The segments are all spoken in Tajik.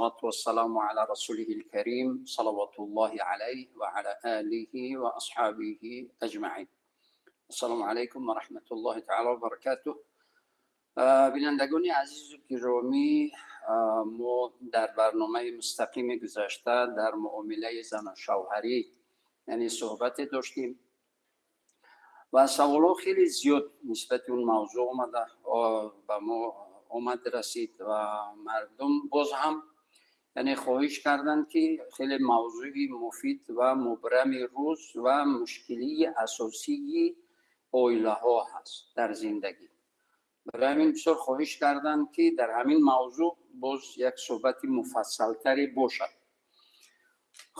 والسلام على رسوله الكريم صلوات الله عليه وعلى آله وأصحابه أجمعين. السلام علیکم و رحمت الله تعالی و برکاته. بینندگان عزیز و گرامی، ما در برنامه مستقیم گذشته در معامله زن و شوهری یعنی صحبت داشتیم و سوالات خیلی زیاد نسبت اون موضوع آمده به ما آمد رسید و مردم باز هم یعنی خواهش کردند که خیلی موضوع مفید و مبرم روز و مشکلی اساسی оилаҳо ҳаст дар зиндагӣ. Барои ҳамин бисёр хоҳиш карданд, ки дар ҳамин мавзӯъ боз як суҳбати муфассалтаре бошад.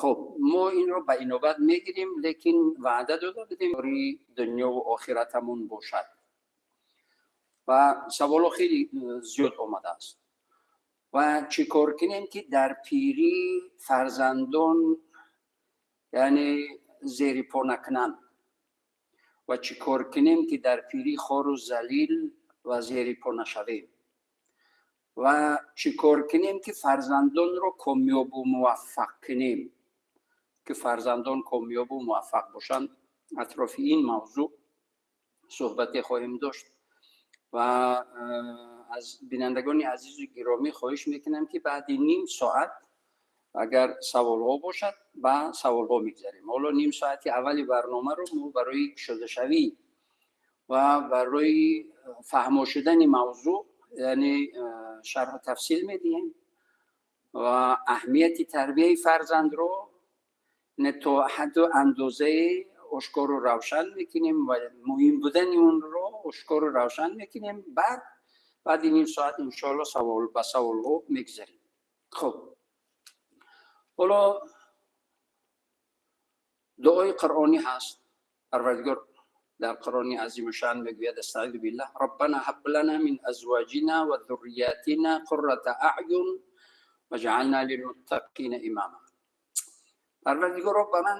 Хуб, мо инро ба инобат мегирем, лекин ваъда дода будем, дунёву охиратамон бошад. Ва саволҳо хеле зиёд омадааст. Ва чӣ кор кунем, ки дар пирӣ фарзандон яъне зери по накунанд, ва чӣ кор кунем, ки дар пирӣ хору залил ва зери по нашавем, ва чӣ кор кунем, ки фарзандонро комёбу муваффақ кунем, ки фарзандон комёбу муваффақ бошанд. Атрофи ин мавзӯъ суҳбате хоҳем дошт ва аз бинандагони азизу гиромӣ хоҳиш мекунам, ки баъди ним соат агар саволҳо бошад, ба саволҳо мегзарем. Ҳоло ним соати аввали барномаро мо барои кушодашавӣ ва барои фаҳмо шудани мавзӯъ яъне шарҳу тафсил медиҳем ва аҳамияти тарбияи фарзандро то ҳадду андозаи ошкору равшан мекунем ва муҳим будани онро ошкору равшан мекунем. Баъд баъди ним соат иншоалло савол ба саволҳо мегзарем. Хуб, ҳоло дуои қуръонӣ ҳаст. Парвардигор дар Қуръони азимушшаън мегӯяд: أستعيذ بالله، ربنا هب لنا من أزواجنا وذرياتنا قرة أعين واجعلنا للمتقين إماما. Парвардигоро, ба ман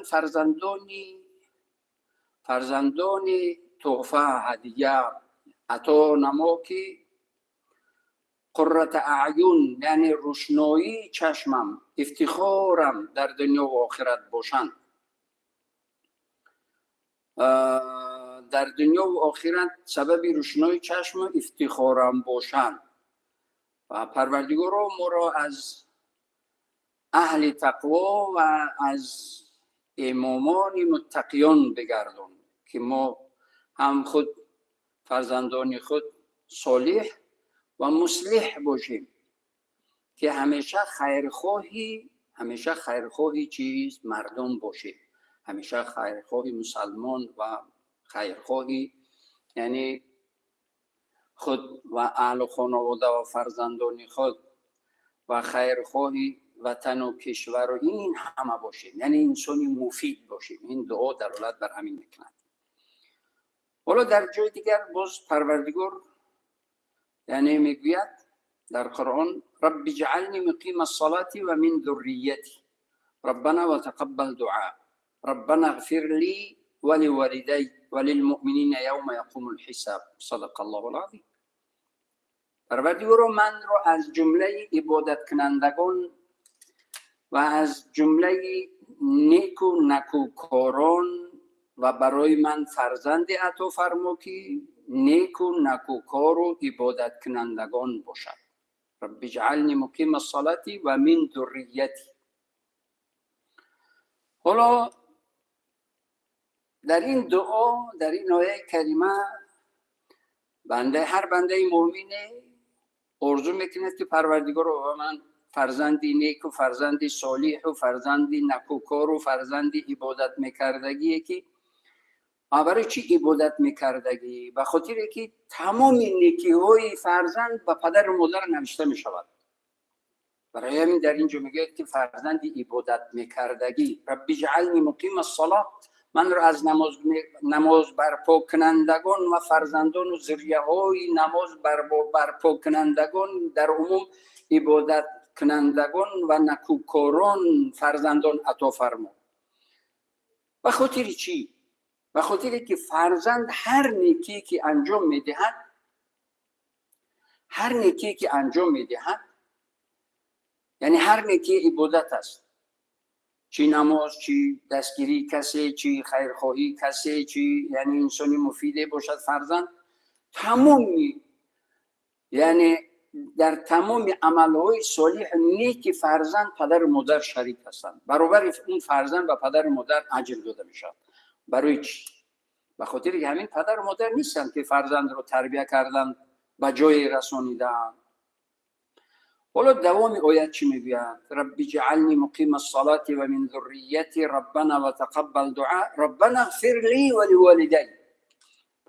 фарзандони туҳфа, ҳадия ато намо, ки قرة أعين яъне рӯшноии чашмам, ифтихорам дар дунё ва охират бошанд, дар дунё ва охират сабаби рӯшнои чашму ифтихорам бошанд ва Парвардигоро, моро аз аҳли тақво ва аз имомони муттақиён бигардон, ки мо ҳам худ, фарзандони худ солиҳ ва муслиҳ бошем, ки ҳамеша хайрхоҳи чиз мардум бошем, ҳамеша хайрхоҳи мусалмон ва хайрхоҳи яъне худ ва аҳлу хонавода ва фарзандони худ ва хайрхоҳи ватану кишвару ин ҳама бошем, яъне инсони муфид бошем. Ин дуо далолат бар ҳамин мекунад. Ҳоло дар ҷои дигар боз Парвардигор яъне мегӯяд дар Қуръон: رب اجعلني مقيم الصلاة ومن ذريتي ربنا وتقبل دعاء ربنا اغفر لي ولوالدي وللمؤمنين يوم يقوم الحساب. صدق الله العظيم. Парвардигоро, манро аз ҷумлаи ибодаткунандагон ва аз ҷумлаи неку накӯкорон ва барои ман фарзанде ато фармо, ки неку накӯкору ибодаткунандагон бошад. رب اجعلني مقيم الصلاة ومن ذريتي. Ҳоло дар ин дуо, дар ин ояи карима банда, ҳар бандаи муъмине орзу мекунад, ки Парвардигоро, ба ман фарзанди неку, фарзанди солиҳу, фарзанди накӯкору, фарзанди ибодат мекардагие. Ки барои чӣ ибодат мекардагӣ? Ба хотире ки тамоми некиҳои фарзанд ба падару модар навишта мешавад. Барои ҳамин дар ин ҷо мегӯяд, ки фарзанди ибодат мекардагӣ. رب اجعلني مقيم الصلاة, манро аз намоз барпокунандагон ва фарзандону зурияҳои намоз барпокунандагон, дар умум ибодаткунандагон ва накӯкорон фарзандон ато фармо. Ба хотири чӣ? Ба хотире ки фарзанд ҳар некие ки анҷом медиҳад, ҳар некие ки анҷом медиҳад. Яъне ҳар некӣ ибодат аст, чӣ намоз, чӣ дастгирии касе, чӣ хайрхоҳии касе, чӣ яъне инсони муфиде бошад фарзанд, тамоми яъне дар тамоми амалҳои солиҳу неки фарзанд падару модар шарик ҳастанд. Баробари он фарзанд ба падару модар аҷр дода мешавад. Барои чӣ? Ба хотири ки ҳамин падару модар нестанд, ки фарзандро тарбия карданд, ба ҷое расонидаанд. Ҳоло давоми оят чӣ мегӯяд? رب اجعلني مقيم الصلاة ومن ذريتي ربنا وتقبل دعاء ربنا اغفر لي ولوالدي.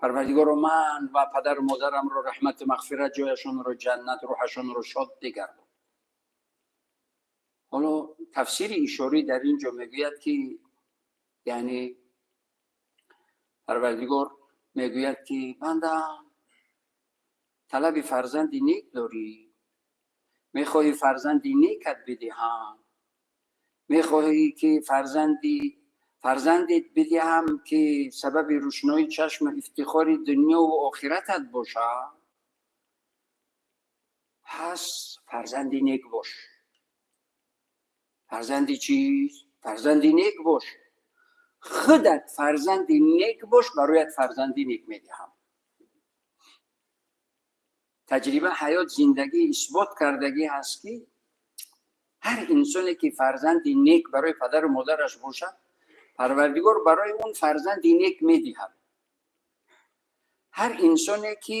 Парвардигоро, ман ва падару модарамро раҳмату мағфират, ҷояшонро ҷаннат, рӯҳашонро шод бигардон. Ҳоло тафсири ишорӣ дар ин ҷо мегӯяд, ки яъне Парвардигор мегӯяд, ки банда, талаби фарзанди нек дорӣ, мехоҳӣ фарзанди некат бидиҳам, мехоҳӣ ки фарзандет бидиҳам, ки сабаби рӯшноии чашму ифтихори дунёву охиратат бошад, пас фарзанди нек бош. Фарзанди чиз? Фарзанди нек бош. Худат фарзанди нек бош, бароят фарзанди нек медиҳам. Таҷриба, ҳаёт, зиндагӣ исбот кардагӣ ҳаст, ки ҳар инсоне ки фарзанди нек барои падару модараш бошад, Парвардигор барои он фарзанди нек медиҳад. Ҳар инсоне ки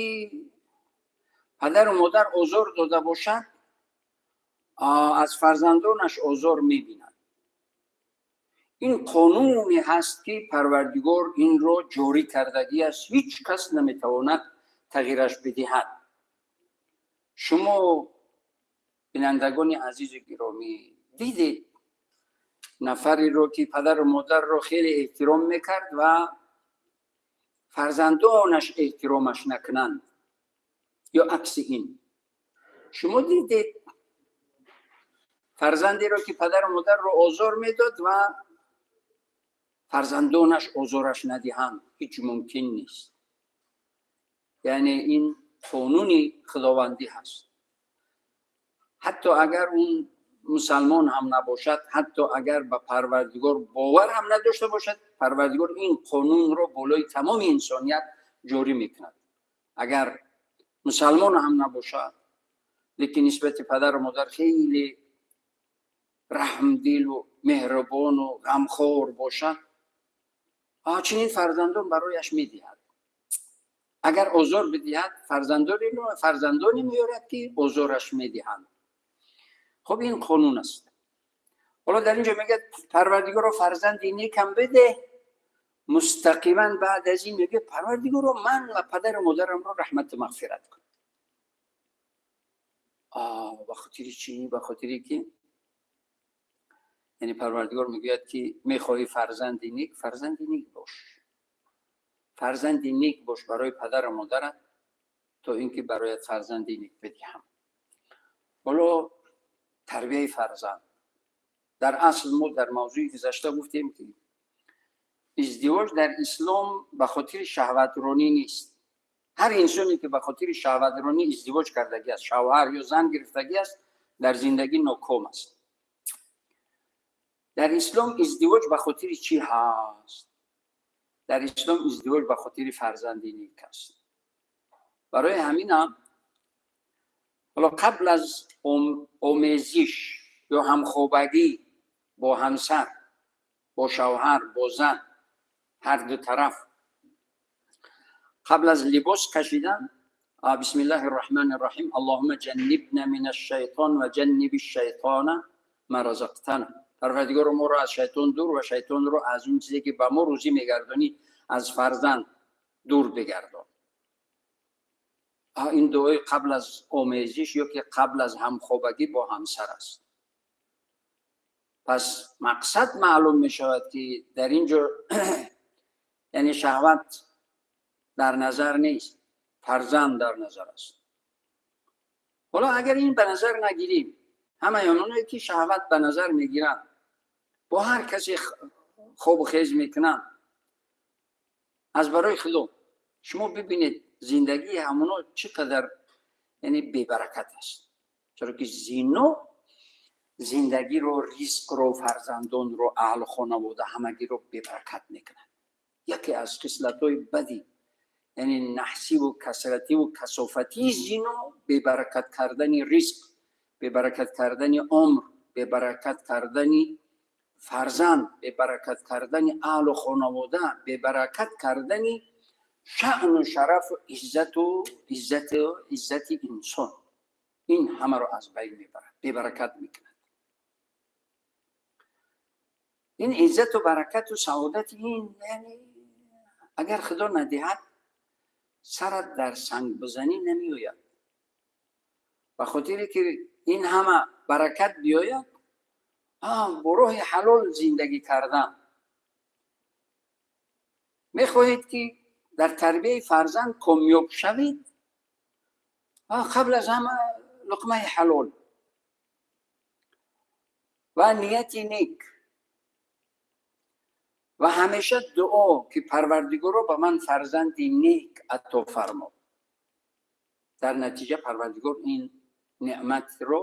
падару модар озор дода бошад, аз фарзандонаш озор мебинад. Ин қонуне ҳаст, ки Парвардигор инро ҷорӣ кардагӣ аст, ҳеҷ кас наметавонад тағйираш бидиҳад. Шумо, бинандагони азизу гиромӣ, дидед нафареро, ки падару модарро хеле эҳтиром мекард ва фарзандонаш эҳтиромаш накунанд, ё акси ин? Шумо дидед фарзандеро, ки падару модарро озор медод ва фарзандонаш озораш надиҳанд? Ҳеҷ мумкин нест. Яъне ин қонуни худовандӣ ҳаст. Ҳатто агар он мусалмон ҳам набошад, ҳатто агар ба Парвардигор бовар ҳам надошта бошад, Парвардигор ин қонунро болои тамоми инсоният ҷорӣ мекунад. Агар мусалмон ҳам набошад, лекин нисбати падару модар хеле раҳмдилу меҳрубону ғамхор бошад, чунин фарзандон барояш медиҳад. Агар озор бидиҳад, фарзандоне меорад, ки озораш медиҳанд. Хуб, ин қонун аст. Ҳоло дар ин ҷо мегӯяд: Парвардигоро, фарзанди некам бидеҳ. Мустақиман баъд аз ин мегӯяд: Парвардигоро, ман ва падару модарамро раҳмату мағфират кун. Ба хотири чӣ? Ба хотире ки яъне Парвардигор мегӯяд, ки мехоҳӣ фарзанди нек, фарзанди нек бош. Фарзанди нек бош барои падару модарат, то ин ки бароят фарзанди нек бидиҳам. Ҳоло тарбияи фарзанд. Дар асл мо дар мавзӯи гузашта гуфтем, ки издивоҷ дар ислом ба хотири шаҳватронӣ нест. Ҳар инсоне ки ба хотири шаҳватронӣ издивоҷ кардагӣ аст, шавҳар ё зан гирифтагӣ аст, дар зиндагӣ ноком аст. Дар ислом издивоҷ ба хотири чӣ ҳаст? Дар ислом издивоҷ ба хотири фарзанди нек аст. Барои ҳаминам ҳоло қабл аз омезиш ё ҳамхобагӣ бо ҳамсар, бо шавҳар, бо зан, ҳар ду тараф қабл аз либос кашидан: بسم الله الرحمن الرحيم، اللهم جنبنا من الشيطان وجنب الشيطان ما رزقتنا. Парвардигоро, моро аз шайтон дур ва шайтонро аз он чизе ки ба мо рӯзӣ мегардонӣ, аз фарзанд дур бигардон. Ин дуои қабл аз омезиш ё ки қабл аз ҳамхобагӣ бо ҳамсар аст. Пас мақсад маълум мешавад, ки дар ин ҷо яъне шаҳват дар назар нест, фарзанд дар назар аст. Ҳоло агар ин ба назар нагирем, ҳамаи ононе ки шаҳват ба назар мегиранд, бо ҳар касе хобу хез мекунанд аз барои худо, шумо бибинед, зиндагии ҳамоно чӣ қадар яъне бебаракат аст, чаро ки зино Зиндагиро, ризқро, фарзандонро, аҳлу хонавода ҳамагиро бебаракат мекунад. Яке аз хислатҳои бади, яъне наҳсиву касративу касофатии зино бебаракат кардани ризқ, бебаракат кардани умр, бебаракат кардани фарзанд, бебаракат кардани аҳлу хонавода, бебаракат кардани шаъну шарафу иззату иззату иззати инсон. Ин ҳамаро аз байн мебарад, бебаракат мекунад. Ин иззату баракату саодати ин, яъне агар Худо надиҳад, сарат дар санг бизанӣ намеояд. Ба хотире ки ин ҳама баракат биёяд, бо роҳи ҳалол зиндагӣ кардан. Мехоҳед ки дар тарбияи фарзанд комёб шавед, қабл аз ҳама луқмаи ҳалол ва нияти нек ва ҳамеша дуо ки Парвардигоро, ба ман фарзанди нек ато фармо. Дар натиҷа Парвардигор ин неъматро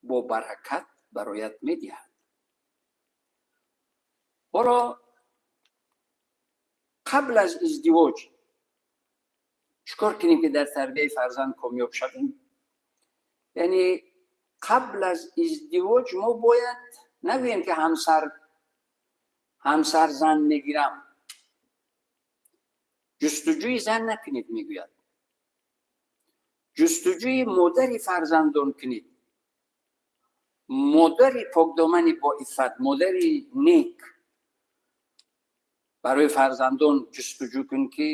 бо баракат бароят медиҳад. Ҳоло қабл аз издивоҷ чӣ кор кунем, ки дар тарбияи фарзанд комёб шавем? Яъне қабл аз издивоҷ мо бояд нагӯем, ки ҳамсар зан мегирам. Ҷустуҷӯи зан накунед, мегӯяд, ҷустуҷӯи модари фарзандон кунед, модари покдомани боиффат, модари нек барои фарзандон ҷустуҷӯ кун, ки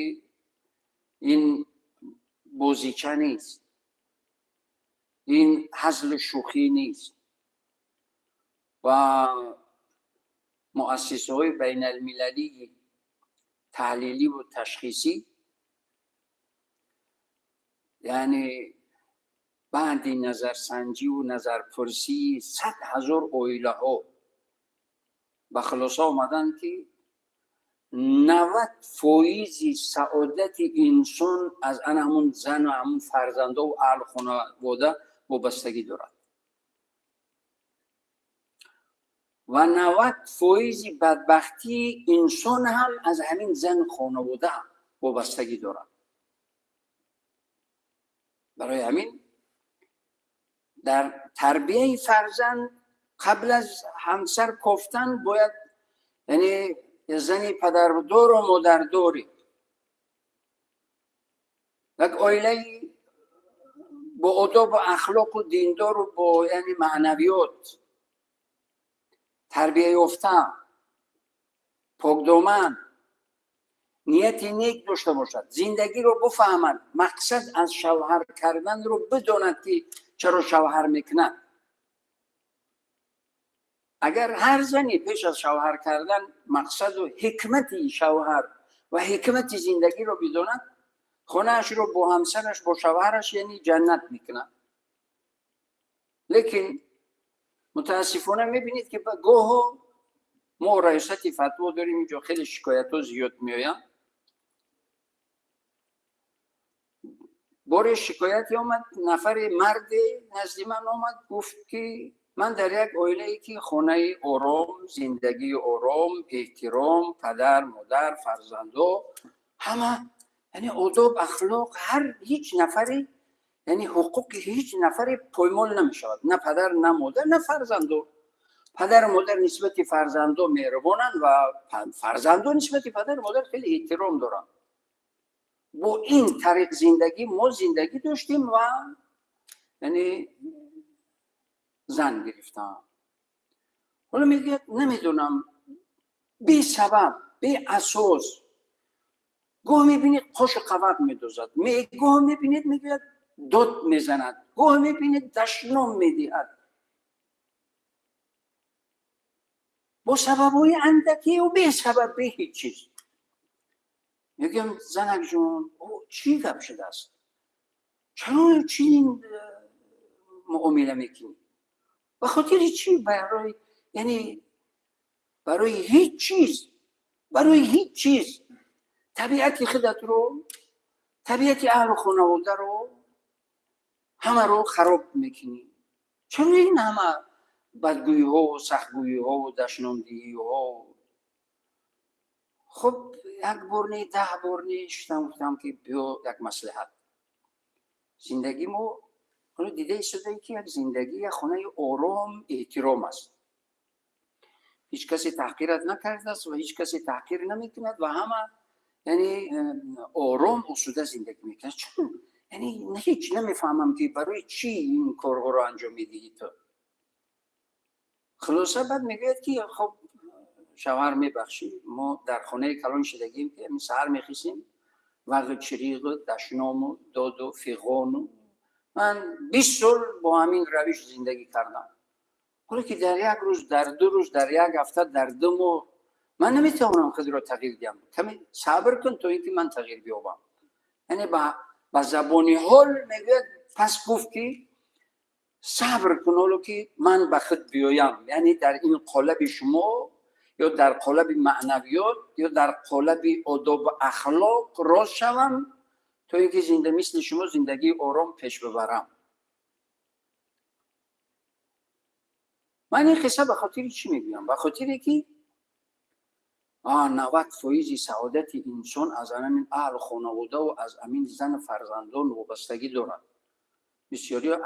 ин бозича нест, ин ҳазлу шӯхӣ нест. Ва муассисаҳои байналмилалии таҳлиливу ташхисӣ, яъне баъди назарсанҷиву назарпурсии 100 000 оилаҳо ба хулоса омаданд, ки 90 фоизи саодати инсон аз ана ҳамун зану ҳамун фарзандову аҳлу хонавода вобастагӣ дорад ва 90 фоизи бадбахтии инсон ҳам аз ҳамин зану хонавода вобастагӣ дорад. Барои ҳамин дар тарбияи фарзанд қабл аз ҳамсар кофтан бояд, яъне зани падардору модардорӣ, як оилаи бо одобу ахлоқу диндору бо, яъне, маънавиёт тарбия ёфта, покдоман, нияти нек дошта бошад, зиндагиро бифаҳмад, мақсад аз шавҳар карданро бидонад, ки чаро шавҳар мекунад. Агар ҳар зане пеш аз шавҳар кардан мақсаду ҳикмати шавҳар ва ҳикмати зиндагиро бидонад, хонаашро бо ҳамсараш, бо шавҳараш, яъне ҷаннат мекунад. Лекин мутаассифона мебинед, ки гоҳо мо раёсати фатво дорем, инҷо хеле шикоятҳо зиёд меоянд. Боре шикояте омад, нафаре марде назди ман омад, гуфт, ки ман дар як оилае, ки хонаи ором, зиндагии ором, эҳтиром, падар, модар, фарзандо ҳама, яъне одоб, ахлоқ, ҳар ҳеҷ нафаре, яъне ҳуқуқи ҳеҷ нафаре поймол намешавад, на падар, на модар, на фарзандо. Падару модар нисбати фарзандо меҳрубонанд ва фарзандо нисбати падару модар хеле эҳтиром доранд. Бо ин тариқ зиндагӣ мо зиндагӣ доштем ва, яъне, зан гирифтам. Ҳоло мегӯяд, намедонам, бесабаб, беасос гоҳ мебинед қошу қават медозад, гоҳ мебинед, мегӯяд, дод мезанад, гоҳ мебинед дашном медиҳад бо сабабҳои андакию бесабаб, бе ҳеҷ чиз. Мегӯям: «Занакҷон, чӣ гап шудааст? Чаро чунин муомила мекунӣ? Ба хотири чӣ?» Барои, яъне, барои ҳеҷ чиз, барои ҳеҷ чиз табиати худатро, табиати аҳлу хонаводаро ҳамаро хароб мекунӣ. Чаро ин ҳама Бадгӯиҳо, сахтгӯиҳо, дашномдиҳиҳо. Хуб, як бор не, 10 бор не, шудам, гуфтам, ки биё, як маслиҳат. Зиндагӣ мо ҳоло дида истодаем, ки як зиндагӣ, як хонаи ором, эҳтиром аст. Ҳеҷ касе таҳқират накардааст ва ҳеҷ касе таҳқир намекунад ва ҳама, яъне, ором, осуда зиндагӣ мекунад. Чун, яъне, ҳеҷ намефаҳмам, ки барои чӣ ин корҳоро анҷом медиҳӣ ту. Хулоса, баъд мегӯяд, ки хоб, шавҳар, мебахшӣ, мо дар хонаи калон шидагим, ки саҳар мехисем, вағу чириғу дашному доду фиғону. Ман 20 сол бо ҳамин равиш зиндагӣ кардам. Ҳоло ки дар як рӯз, дар 2 рӯз, дар як ҳафта, дар 2 моҳ ман наметавонам худро тағйир диҳам. Каме сабр кун, то ин ки ман тағйир биёбам. Яъне, ба забони ҳол мегӯяд. Пас гуфт, ки сабр кун, ҳоло ки ман ба худ биёям, яъне дар ин қолаби шумо ё дар қолаби маънавиёт ё дар қолаби одобу ахлоқ рост шавам, то ин ки зинда мисли шумо зиндагии ором пеш бибарам. Ман ин қисса ба хотири чӣ мегӯям? Ба хотире ки 90% саодати инсон аз ҳамин аҳлу хонаводаву аз ҳамин зану фарзандон вобастагӣ дорад. Бисёриҳо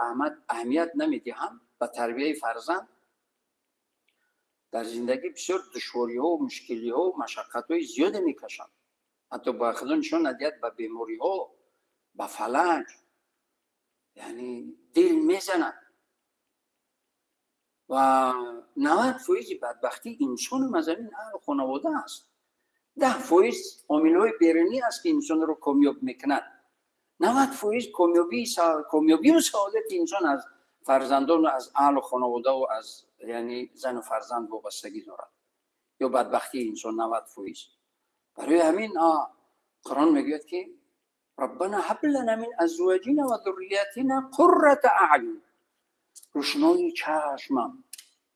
аҳамият намедиҳанд ба тарбияи фарзанд. Дар зиндагӣ бисёр душвориҳо, мушкилиҳо, машаққатҳои зиёде мекашанд. Ҳатто ба худо нишон надиҳад, ба бемориҳо, ба фалаҷ, яъне дил мезанад. Ва 90% бадбахтии инсонам аз ҳамин аҳлу хонавода аст. 10% омилҳои берунӣ аст, ки инсонро комёб мекунад. 90% комёбию саодати инсон аз фарзандону аз аҳлу хонаводаву аз, яъне, зану фарзанд вобастагӣ дорад ё бадбахтии инсон 90%. Барои ҳамин Қуръон мегӯяд, ки ربنا هب لنا من ازواجنا وذرياتنا قرة اعین, рӯшноии чашмам,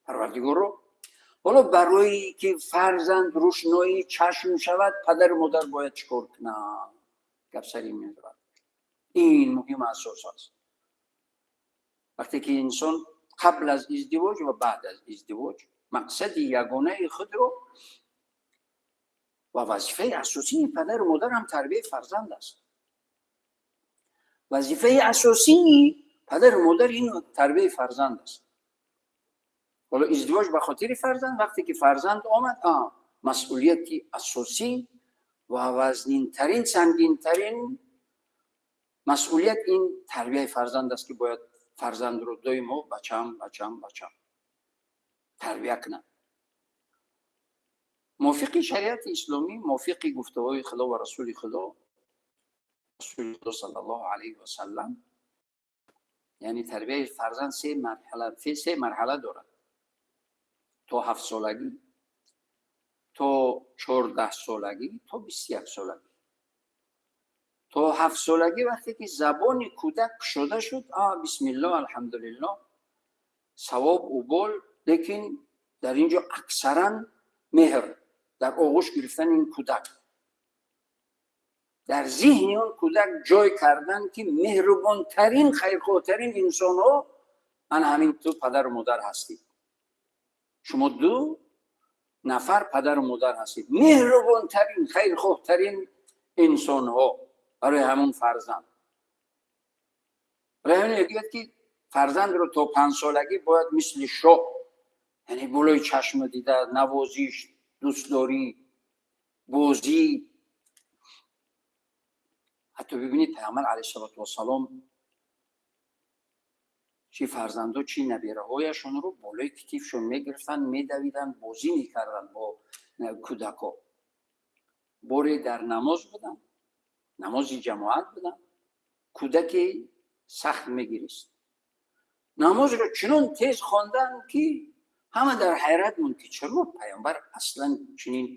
Парвардигоро. Ҳоло барои ки фарзанд рӯшноии чашм шавад, падару модар бояд чӣ кор кунанд? Гап сари мебарад. Ин муҳим асос аст. Вақте ки инсон қабл аз издивоҷ ва баъд аз издивоҷ мақсади ягонаи худро ва вазифаи асосии падару модар ҳам тарбияи фарзанд аст. Вазифаи асосии падару модар ин тарбияи фарзанд аст. Ҳоло издивоҷ ба хотири фарзанд. Вақте ки фарзанд омад, масъулияти асосӣ ва вазнинтарин, сангинтарин масъулият ин тарбияи фарзанд аст, ки бояд фарзандро доимо бачам, бачам, бачам тарбия кунад мувофиқи шариати исломӣ, мувофиқи гуфтаҳои Худо ва Расули Худо, Расули Худо саллаллоҳу алайҳи васаллам. Яъне, тарбияи фарзанд се марҳала дорад: то 7-солагӣ, то 14-солагӣ, то 21-солагӣ. То 7-солагӣ, вақте ки забони кӯдак кушода шуд, а бисмиллоҳ, алҳамдулиллоҳ, савоб убол. Лекин дар ин ҷо аксаран меҳр, дар оғӯш гирифтани ин кӯдак, дар зиҳни он кӯдак ҷой кардан, ки меҳрубонтарин, хайрхоҳтарин инсонҳо ана ҳамин ту падару модар ҳастед. Шумо ду нафар падару модар ҳастед, меҳрубонтарин, хайрхоҳтарин инсонҳо барои ҳамон фарзанд. Барои ҳамин мегӯяд, ки фарзандро то 5-солагӣ бояд мисли шоҳ, яъне болои чашму дида, навозиш, дӯстдорӣ, бозӣ. Ҳатто бибинед, Пайғамбар алайҳиссалоту вассалом чӣ фарзандо, чӣ набираҳояшонро болои китифшон мегирифтанд, медавиданд, бозӣ мекарданд бо кӯдакҳо. Боре дар намоз буданд, намози ҷамоат буданд, кӯдаке сахт мегирист. Намозро чунон тез хонданд, ки ҳама дар ҳайрат монд, ки чаро Пайғамбар аслан чунин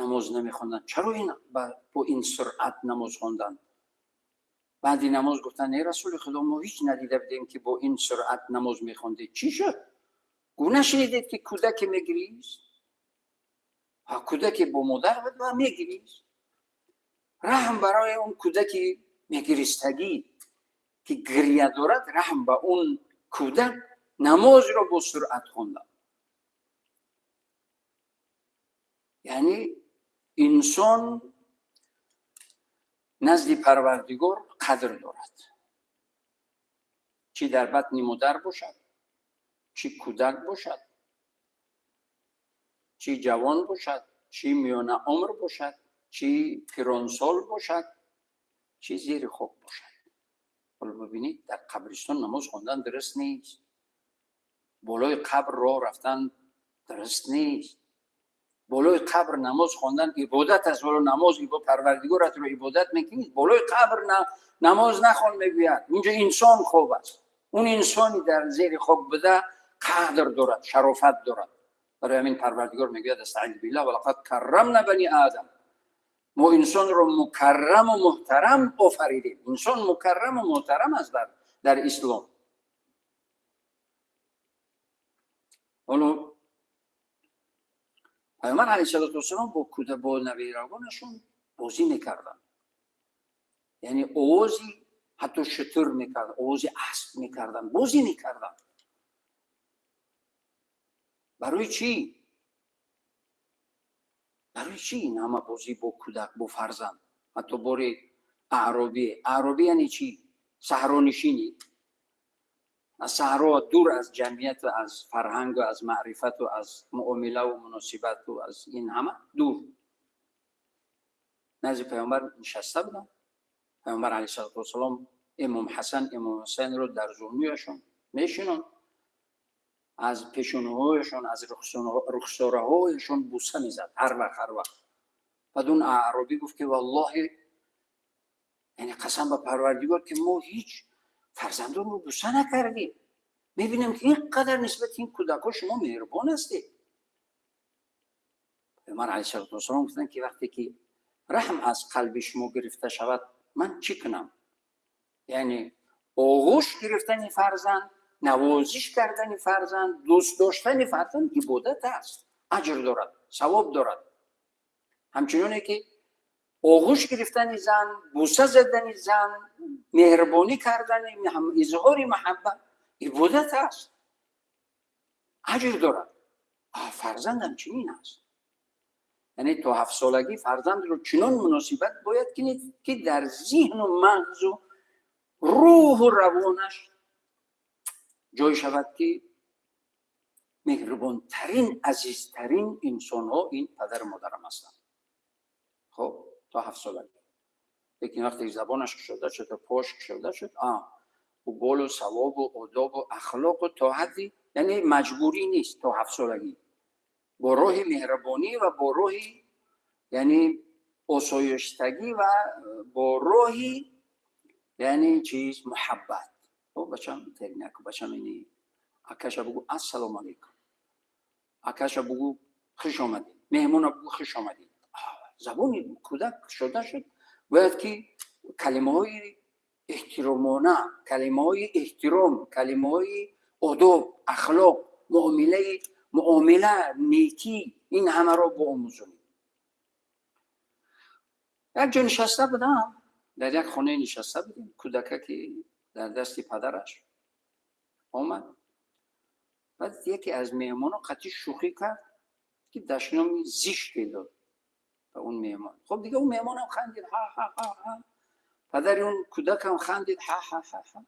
намоз намехонданд, чаро ин бо ин суръат намоз хонданд? Баъди намоз гуфтанд: «Эй Расули Худо, мо ҳеҷ надида будем, ки бо ин суръат намоз мехондед. Чӣ шуд?» Гуфт: «Нашунидед, ки кӯдаке мегирист?» Кӯдаке бо модар буд ва мегирист. Раҳм барои он кӯдаки мегиристагӣ, ки гиря дорад, раҳм ба он кӯдак. Намозро бо суръат хондам. Яъне инсон назди Парвардигор қадр дорад, чӣ дар батни модар бошад, чӣ кӯдак бошад, чӣ ҷавон бошад, чӣ миёнаумр бошад, чӣ пиронсол бошад, чӣ зери хок бошад. Ҳоло бибинед, дар қабристон намоз хондан дуруст нест, болои қабр роҳ рафтан дуруст нест. Болои қабр намоз хондан ибодат аст. Вало намоз Парвардигоратро ибодат мекунед, болои қабр намоз нахон, мегӯяд. Инҷо инсон хоб аст. Он инсони дар зери хок буда қадр дорад, шарофат дорад. Барои ҳамин Парвардигор мегӯяд: أستعيذ بالله، ولقد كرمنا بني آدم. Мо инсонро мукарраму муҳтарам офаридем. Инсон мукарраму муҳтарам аст дар ислом. Ҳоло Пайғамбар عليه الصلاة والسلام бо кӯда, бо набирагонашон бозӣ мекарданд, яъне овози ҳатто шутур мекарданд, овози асп мекарданд, бозӣ мекарданд. Барои чӣ? Барои чӣ ин ҳама бозӣ бо кӯдак, бо фарзанд? Ҳатто бори аъробӣ. Аъробӣ яъне чӣ? Саҳронишинӣ, аз саҳро дур, аз ҷамъияту аз фарҳангу аз маърифату аз муомилаву муносибату аз ин ҳама дур. Назди Паёмбар нишаста будам. Паёмбар عليه الصلاة والسلام Имом Ҳасан, Имом Ҳусайнро дар зонуяшон мешинонд, аз пешонаҳояшон, аз рухсораҳояшон буса мезад ҳар вақт, ҳар вақт. Баъд он аъробӣ гуфт, ки валлоҳи, яъне қасам ба Парвардигор, ки мо ҳеҷ фарзандонро буса накардем, мебинем, ки ин қадар нисбати ин кӯдакҳо шумо меҳрубон ҳастед. Паёмбар عليه الصلاة والسلام гуфтанд, ки вақте ки раҳм аз қалби шумо гирифта шавад, ман чӣ кунам? Яъне оғӯш гирифтани фарзанд, навозиш кардани фарзанд, дӯст доштани фарзанд ибодат аст, аҷр дорад, савоб дорад. Ҳамчуноне ки оғӯш гирифтани зан, буса задани зан, меҳрубонӣ кардани, изҳори маҳаббат ибодат аст, аҷр дорад. Фарзандам чунин аст. Яъне то 7-солагӣ фарзандро чунон муносибат бояд кунед, ки дар зиҳну мағзу рӯҳу равонаш ҷой шавад, ки меҳрубонтарин, азизтарин инсонҳо ин падару модарам ҳастанд. Хоб, то 7-солагӣ. Лекин вақте забонаш кушода шуд, пош кушода шуд, уболу савобу одобу ахлоқу то ҳадди, яъне маҷбурӣ нест то 7-солагӣ, бо роҳи меҳрубонӣ ва бо роҳи, яъне, осоиштагӣ ва бо роҳи, яъне, чиз, муҳаббат. Бачам, бачам, ини акаша бугӯ: «Ассалому алайкум», акаша бугӯ: «Хуш омадед», меҳмона бугӯ: «Хуш омадед». Забони кӯдак кушода шуд, бояд ки калимаҳои эҳтиромона, калимаҳои эҳтиром, калимаҳои одоб, ахлоқ, муомилаи муомила, некӣ, ин ҳамаро боомӯзонем. Як ҷо нишаста будам, дар як хонае нишаста будем. Кӯдака ки дар дасти падараш омад, баъд яке аз меҳмонҳо қатъи шӯхӣ кард, ки дашноми зиште дод ба он меҳмон. Хоб, дига он меҳмонам хандид: ҳа ҳа ҳа ҳа. Падари он кӯдакам хандид: ҳа ҳа ҳа ҳа.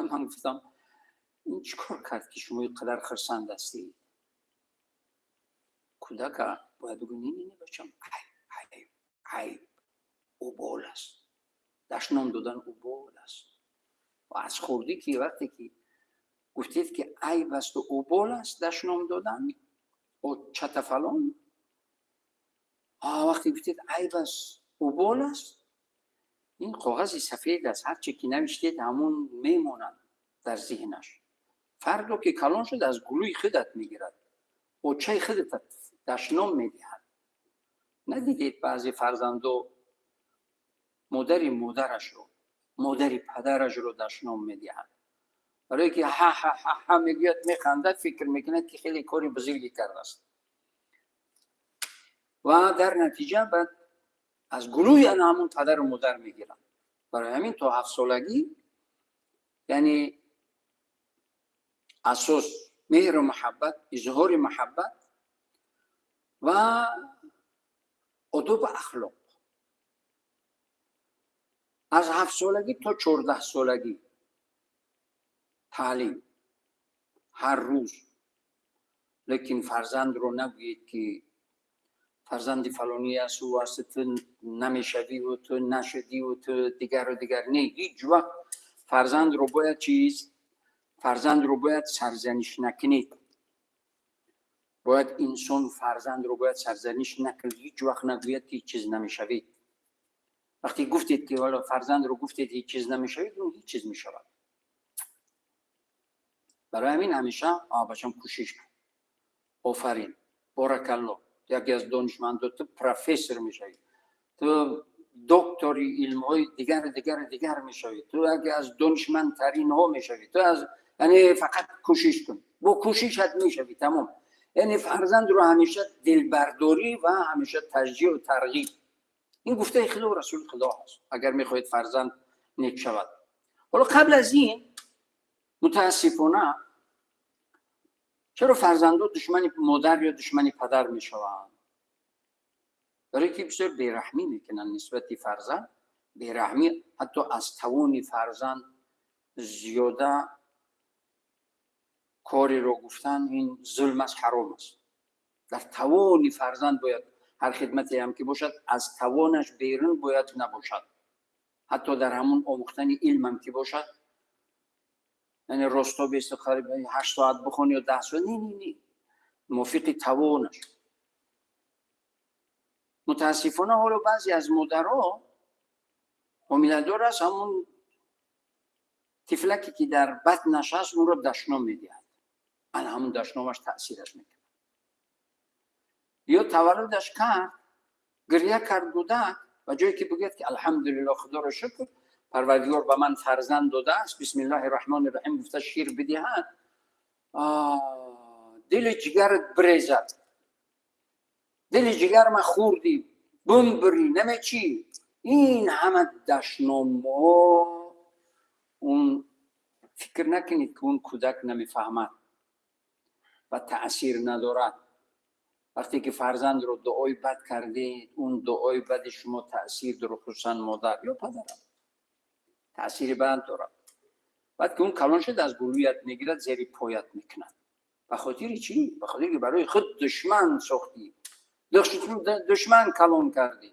Ман гуфтам: «Ин чӣ кор кард, ки шумо ин қадар хурсанд ҳастед?» Кӯдака бояд бигӯ: «Не, не, не, бачам, айб, айб, айб, убол аст, дашном додан убол аст». Аз хурдӣ ки вақте ки гуфтед, ки айб асту убол аст дашном додан, очата фалон, вақте гуфтед айб аст, убол аст, ин коғази сафед аст, ҳарче ки навиштед, ҳамун мемонад дар зеҳнаш. Фардо ки калон шуд, аз гулӯи худат мегирад, очаи худат дашном медиҳад. Надидед, баъзе фарзандо модари модарашро, модари падарашро дашном медиҳад, барое ки ҳа ҳа ҳа ҳа мегӯяд, механдад, фикр мекунад, ки хеле кори бузурге кардааст, ва дар натиҷа баъд аз гулӯи ана ҳамун падару модар мегиранд. Барои ҳамин то 7-солагӣ, яъне Асос меҳру муҳаббат, изҳори муҳаббат ва одобу ахлоқ. Аз 7 солагӣ то 14 солагӣ таълим ҳар рӯз. Лекин фарзандро нагӯед, ки фарзанди фалонӣ аст, ӯ аст, ту намешавиву ту нашудиву ту дигару дигар. Не, ҳеҷ вақт фарзандро бояд чиз, фарзандро бояд сарзаниш накунед. Бояд инсон фарзандро бояд сарзаниш накунад, ҳеҷ вақт нагӯяд, ки ҳеҷ чиз намешавед. Вақте гуфтед, ки ҳоло фарзандро гуфтед, ҳеҷ чиз намешавед, ӯ ҳеҷ чиз мешавад. Барои ҳамин ҳамеша: «Бачам, кӯшиш кун, офарин, боракалло, яке аз донишмандо, ту профессор мешавӣ, ту доктори илмҳои дигар, дигар, дигар мешавӣ, ту яке аз донишмандтаринҳо мешавӣ, ту аз, яъне, фақат кӯшиш кун, бо кӯшишат мешавӣ», тамом. Яъне фарзандро ҳамеша дилбардорӣ ва ҳамеша ташҷеъу тарғиб. Ин гуфтаи Худо, Расули Худо ҳаст. Агар мехоҳед фарзанд нек шавад. Ҳоло қабл аз ин, мутаассифона, чаро фарзандо душмани модар ё душмани падар мешаванд? Барои ки бисёр бераҳмӣ мекунанд нисбати фарзанд. Бераҳмӣ, ҳатто аз тавони фарзанд зиёда кореро гуфтан, ин зулм аст, ҳаром аст. Дар тавони фарзанд бояд ҳар хидмате ҳам ки бошад, аз тавонаш берун бояд набошад. Ҳатто дар ҳамун омӯхтани илмам ки бошад, яъне росто бесту 8 соат бихон ё 10 соат, не, не, не, мувофиқи тавонаш. Мутаассифона, ҳоло баъзе аз модарҳо ҳомиладор аст, ҳамун тифлаке, ки дар батнаш аст, онро дашном медиҳад. Ана ҳамун дашномаш таъсираш мекунад. Ё таваллудаш кард, гиря кард кӯдак, ба ҷое ки бигӯяд, ки алҳамдулилло, Худоро шукр, Парвардигор ба ман фарзанд додааст, бисмиллаҳи раҳмони раҳим гуфта шир бидиҳад, «Дили ҷигарат бирезад, дили ҷигар ма хӯрдӣ, бумбирӣ», намечи, ин ҳама дашномҳо. Он фикр накунед, ки он кӯдак намефаҳмад ва таъсир надорад. Вақте ки фарзандро дуои бад кардед, он дуои бади шумо таъсир дорад, хусусан модар ё падарам таъсири бад дорад. Баъд ки он калон шуд, аз гулӯят мегирад, зери поят мекунад. Ба хотири чӣ? Ба хотире ки барои худ душман сохтӣ, душман калон кардӣ.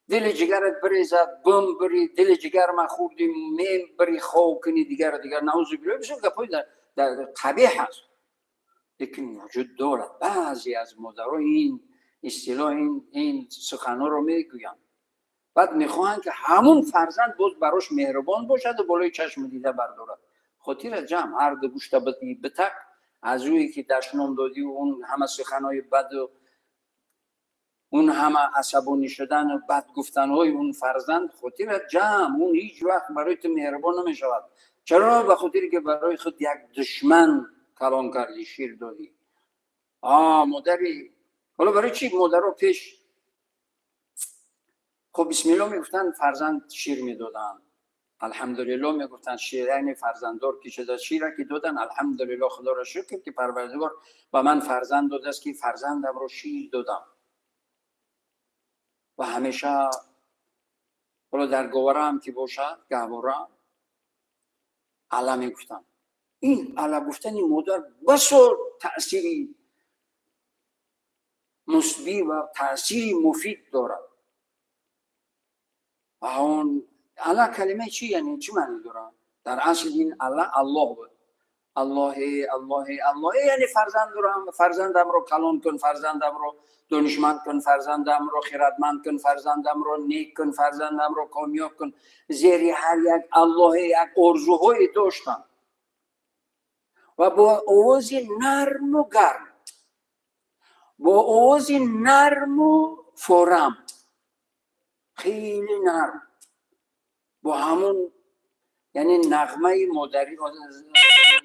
«Дили ҷигарат бирезад, бумбирӣ, дили ҷигар ма хӯрдӣ, мебирӣ, хов кунӣ», дигару дигар, наузу биллоҳ, бисёр гапҳои қабеҳ аст, лекин вуҷуд дорад. Баъзе аз модаро ин истилоҳ, ин суханҳоро мегӯянд. Баъд мехоҳанд, ки ҳамун фарзанд боз барош меҳрубон бошаду болои чашму дида бардорад. Хотира ҷамъ, ҳар ду гӯшта битак, аз ӯе ки дашном додӣ, он ҳама суханҳои баду он ҳама асабонӣ шудану бад гуфтанҳои он фарзанд, хотира ҷамъ, он ҳеҷ вақт барои ту меҳрубон намешавад. Чаро? Ба хотире ки барои худ як душман калон кардӣ, шир додӣ. А модари ҳоло барои чӣ модаро пеш хоб бисмилло мегуфтанд, фарзанд шир медоданд, алҳамдулилло мегуфтанд, шир, яъне фарзанддор ки шуда, шира ки додан, алҳамдулилло, Худоро шукр, ки Парвардигор ба ман фарзанд додааст, ки фарзандамро шир додам. Ва ҳамеша ҳоло дар говараам ки бошад, гаҳвора, ала мегуфтам. Ин ала гуфтани модар басо таъсири мусбӣ ва таъсири муфид дорад. Он ала калимаи чи, яъне чӣ маъне дорад? Дар асл ин ала Аллоҳ буд. Аллоҳе, Аллоҳе, Аллоҳе, яъне фарзандамро калон кун, фарзандамро донишманд кун, фарзандамро хирадманд кун, фарзандамро нек кун, фарзандамро комёб кун. Зери ҳар як Аллоҳе як орзуҳое доштанд ва бо овози нарму гарм, бо овози нарму форам, хеле нарм, бо ҳамун, яъне, нағмаи модарӣ,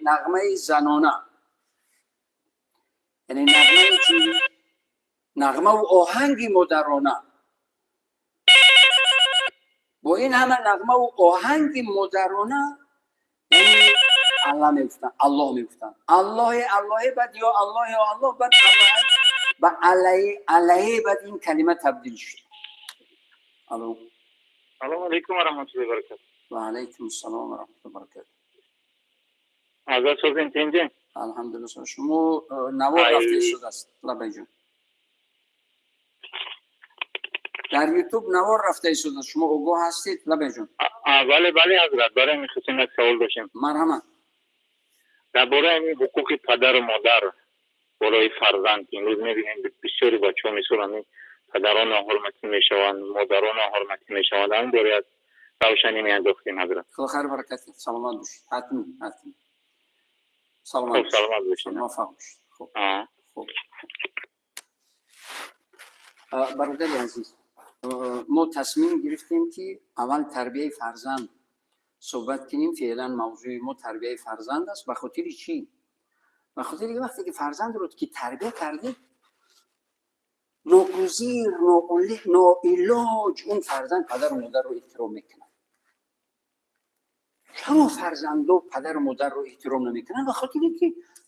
нағмаи занона, яъне нағмаи чи, нағмаву оҳанги модарона, бо ин ҳама нағмаву оҳанги модарона, яъне Аллоҳ мегуфтанд, Аллоҳ мегуфтанд, Аллоҳе, Аллоҳе, баъд ё Аллоҳ, ё Аллоҳ, баъд Аллоҳ ба алайҳ, алайҳ, баъд ин калима табдил шуд. Алло. Салом алейкум ва раҳматуллоҳи ва баракатуҳ. Ва алайкум ассалом ва раҳматуллоҳи ва баракатуҳ. Ҳазрат, созин, тинҷин? Алҳамдулиллоҳ. Шумо навор рафта истодааст, лабайҷон, дар Ютуб навор рафта истодааст, шумо огоҳ ҳастед, лабайҷон? Бале, бале, ҳазрат, барои мехостем як савол доштем. Марҳамат. Дар бораи ҳамин ҳуқуқи падару модар болои фарзанд, ки имрӯз мебинем, бисёри бачаҳо мисол ҳамин падарон ноҳурматӣ мешаванд, модарон ноҳурматӣ мешаванд, ҳамин бора як равшанӣ меандохтем, ҳазрат. Худо хайр баракат, саломат бошед. Ҳатмӣ, ҳатмӣ, саломат. Хуб, саломат бошед. Муваффақ бошед. Хуб, хуб. Бародари азиз, мо тасмим гирифтем, ки аввал тарбияи фарзанд суҳбат кунем. Феълан мавзӯи мо тарбияи фарзанд аст. Ба хотири чӣ? Ба хотири вақте ки фарзандро ки тарбия кардед, ногузир, ноилоҷ он фарзанд падару модарро эҳтиром мекунад. Чаро фарзандо падару модарро эҳтиром намекунанд? Ба хотире ки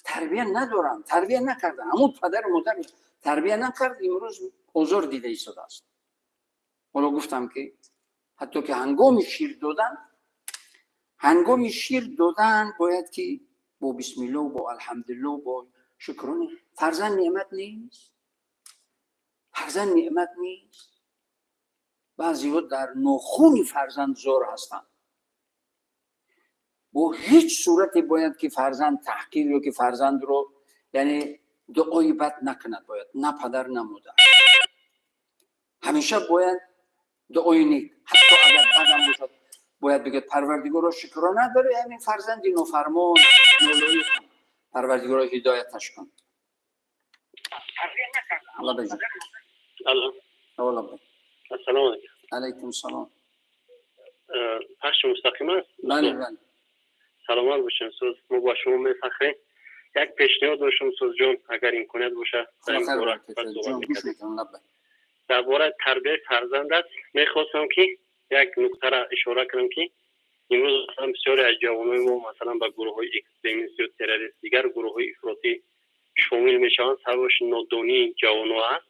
тарбия надоранд, тарбия накарданд. Ҳамун падару модар тарбия накард, имрӯз озор дида истодааст. Ҳоло гуфтам, ки ҳатто ки ҳангоми шир додан, ҳангоми шир додан бояд ки бо бисмилло, бо алҳамдулилло, бо шукрони. Фарзанд неъмат нест? Фарзанд неъмат нест? Баъзеҳо дар нохуни фарзанд зор ҳастанд. Бо ҳеҷ сурате бояд ки фарзанд таҳқир ё ки фарзандро, яъне, дуои бад накунад бояд на падар, на модар. Ҳамеша бояд дуои нек, ҳатто агар бадам бошад, бояд бигӯяд: «Парвардигоро, шукрона барои ҳамин фарзанди нофармон, нолоиқ, Парвардигоро, ҳидояташ кун». Лабайҷон. Алло. Лабай. Ассалому алайкум. Алайкум салом. Пахши мустақим аст? Бале, бале. Саломат бошем, устод, мо бо шумо мефахрем. Як пешниҳод доштам, устодҷон, агар имконият боша. Дар бораи тарбияи фарзанд аст. Мехостам, ки як нуктара ишора кунам, ки имрӯз масалан бисёре аз ҷавонои мо масалан ба гурӯҳҳои экстремист ё террорист, дигар гурӯҳҳои ифротӣ шомил мешаванд. Сабабаш нодонии ҷавоно аст.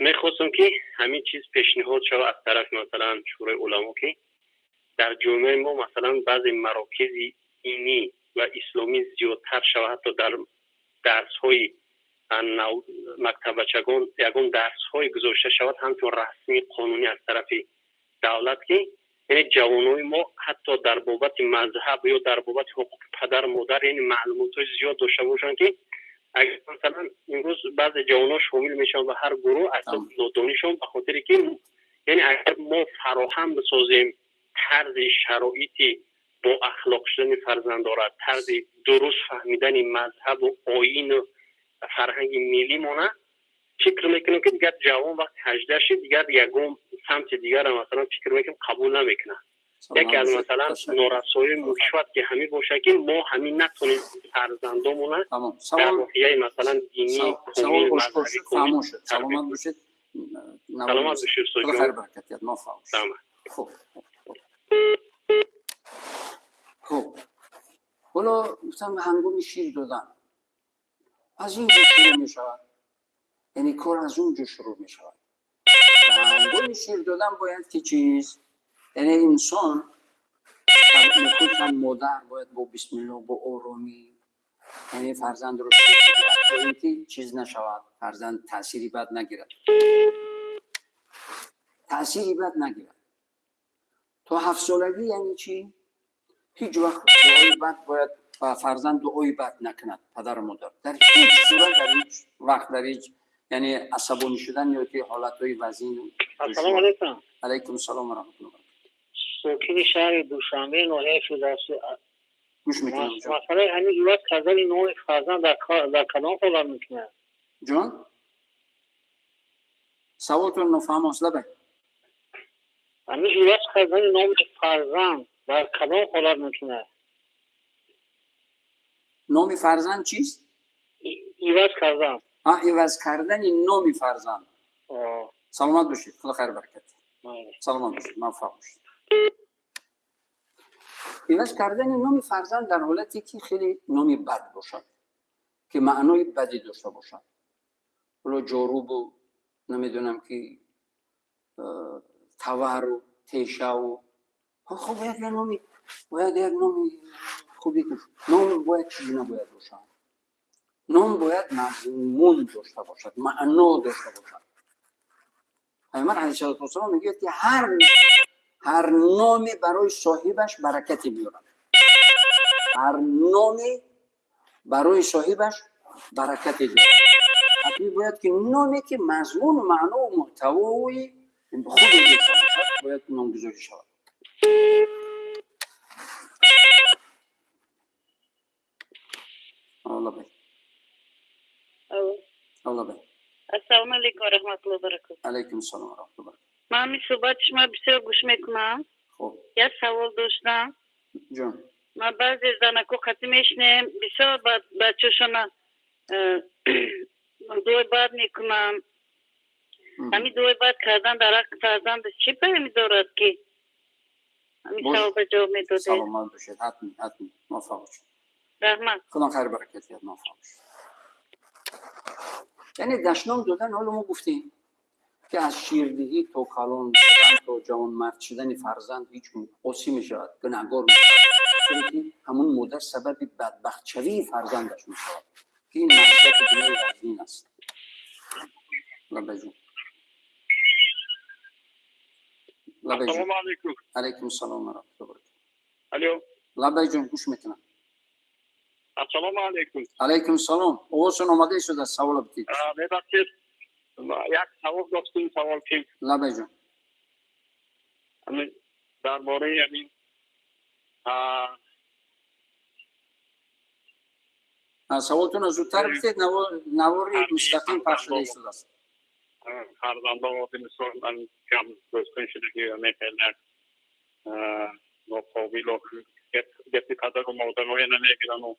Мехостам, ки ҳамин чиз пешниҳод шавад аз тарафи масалан Шӯрои уламо, ки дар ҷомеаи мо масалан баъзе марокизи динӣ ва исломӣ зиёдтар шавад, ҳатто дар дарсҳои мактаббачагон ягон дарсҳое гузошта шавад ҳамчун расмии қонунӣ аз тарафи давлат, ки яъне ҷавонои мо ҳатто дар бобати мазҳаб ё дар бобати ҳуқуқи падару модар, яъне маълумотҳои зиёд дошта бошанд, ки агар масалан имрӯз баъзе ҷавонон шомил мешаванд ба ҳар гурӯҳ аз нодонишон, ба хотире ки яъне агар мо фароҳам бисозем тарзи шароити бо ахлоқ шудани фарзандора, тарзи дуруст фаҳмидани мазҳабу оину фарҳанги миллимона, фикр мекунем, ки дигар ҷавон вақти 18 шид, дигар ягон самти дигара масалан фикр мекунем, қабул намекунад. Яке аз масалан норасоии мушват ки ҳамин бошад, ки мо ҳамин натонем фарзандомона дар рӯҳияи масалан динӣ. Саломат бошед. Саломат бошед. Хуб, хуб. Ҳоло гуфтам, ҳангоми шир додан аз ин ҷо шурӯъ мешавад, яъне кор аз он ҷо шурӯъ мешавад. Ҳангоми шир додан бояд ки чиз, яъне инсон, хусусан модар, бояд бо бисмилло, бо оромӣ, яъне фарзандро шир бидиҳад, то ин ки чиз нашавад, фарзанд таъсири бад нагирад, таъсири бад нагирад то 7-солагӣ. Яъне чӣ? Ҳеҷ вақт дуои бад бояд ба фарзанд дуои бад накунад падару модар дар ҳеҷ сурат, дар ҳеҷ вақт, дар ҳеҷ, яъне асабонӣ шудан ё ки ҳолатҳои вазин. Ассалому алайкум. Алайкум салом ва раҳматуллоҳ. Сокини шаҳри Душанбе, ноҳияи Фирдавсӣ. Гӯш мекунам. Масъалаи ҳамин иваз кардани номи фарзанд дар кадом ҳолат мумкин аст? Ҷон, саволтон нофаҳмост, лабай. Ҳамин иваз кардани номи фарзанд дар кадом ҳолат мумкин аст? Номи фарзанд чист? Иваз кардан. Иваз кардани номи фарзанд. Саломат бошед, худо хайр баракат. Саломат бошед, муваффақ бошед. Иваз кардани номи фарзанд дар ҳолате ки хеле номи бад бошад, ки маънои бадӣ дошта бошад. Ҳоло ҷорубу намедонам ки тавару тешаву хуб, бояд як номи, бояд як номи хуби, ном бояд чӣ гуна бояд бошад? Ном бояд мазмун дошта бошад, маъно дошта бошад. Пайғамбар алайҳиссалоту вассалом мегӯяд, ки ҳар номе барои соҳибаш баракате меорад, ҳар номе барои соҳибаш баракате дорад. Ҳатмӣ бояд ки номе ки мазмуну маънову муҳтавои хубе дошта бошад, бояд номгузорӣ шавад. Лабай. Лабай. Ассалому алайкум ва раҳматуллоҳи ва баракатуҳ. Алайкум ассалом ва раҳматуллоҳи ва баракатуҳ. Ман ҳамин суҳбати шумо бисёр гӯш мекунам. Хуб. Як савол доштам. Ҷон. Ман баъзе занако қатӣ мешинем, бисёр бачаҳошона дуои бад мекунам. Ҳамин дуои бад кардан дар ҳаққи фарзанд чӣ паёме дорад, ки ҳамин саволба ҷавоб медодед? Саломат бошед, ҳатман, ҳатман, муваффақ бошед. Раҳмат. Худо хайр баракат диҳад, муваффақ бошед. Яъне дашном додан, ҳоло мо гуфтем ки аз ширдиҳӣ то калон шудан, то ҷавонмард шудани фарзанд ҳеҷ осӣ мешавад, гунаҳгор мешавад, чунки ҳамун модар сабаби бадбахтшавии фарзандаш мешавад, ки ин маъсияти гуноҳи вазнин аст. Лабайҷон. Лабайҷон. Ассалому алайкум. Алайкум ассалом ва раҳматуллоҳи ва баракатуҳ. Алло. Лабайҷон, гӯш мекунам. Ассалому алайкум. Алайкум ассалом. Овозтон омада истодааст, савола битед. Мебахшед, як савол доштем, савол ки Лабайҷон. Дар бораи ҳамин Саволтонро зудтар битед, навори мустақим пахш шуда истодааст. Фарзандон мисол кам дӯстон шудагӣ мехелак ноқобилу гапи падару модароя намегирану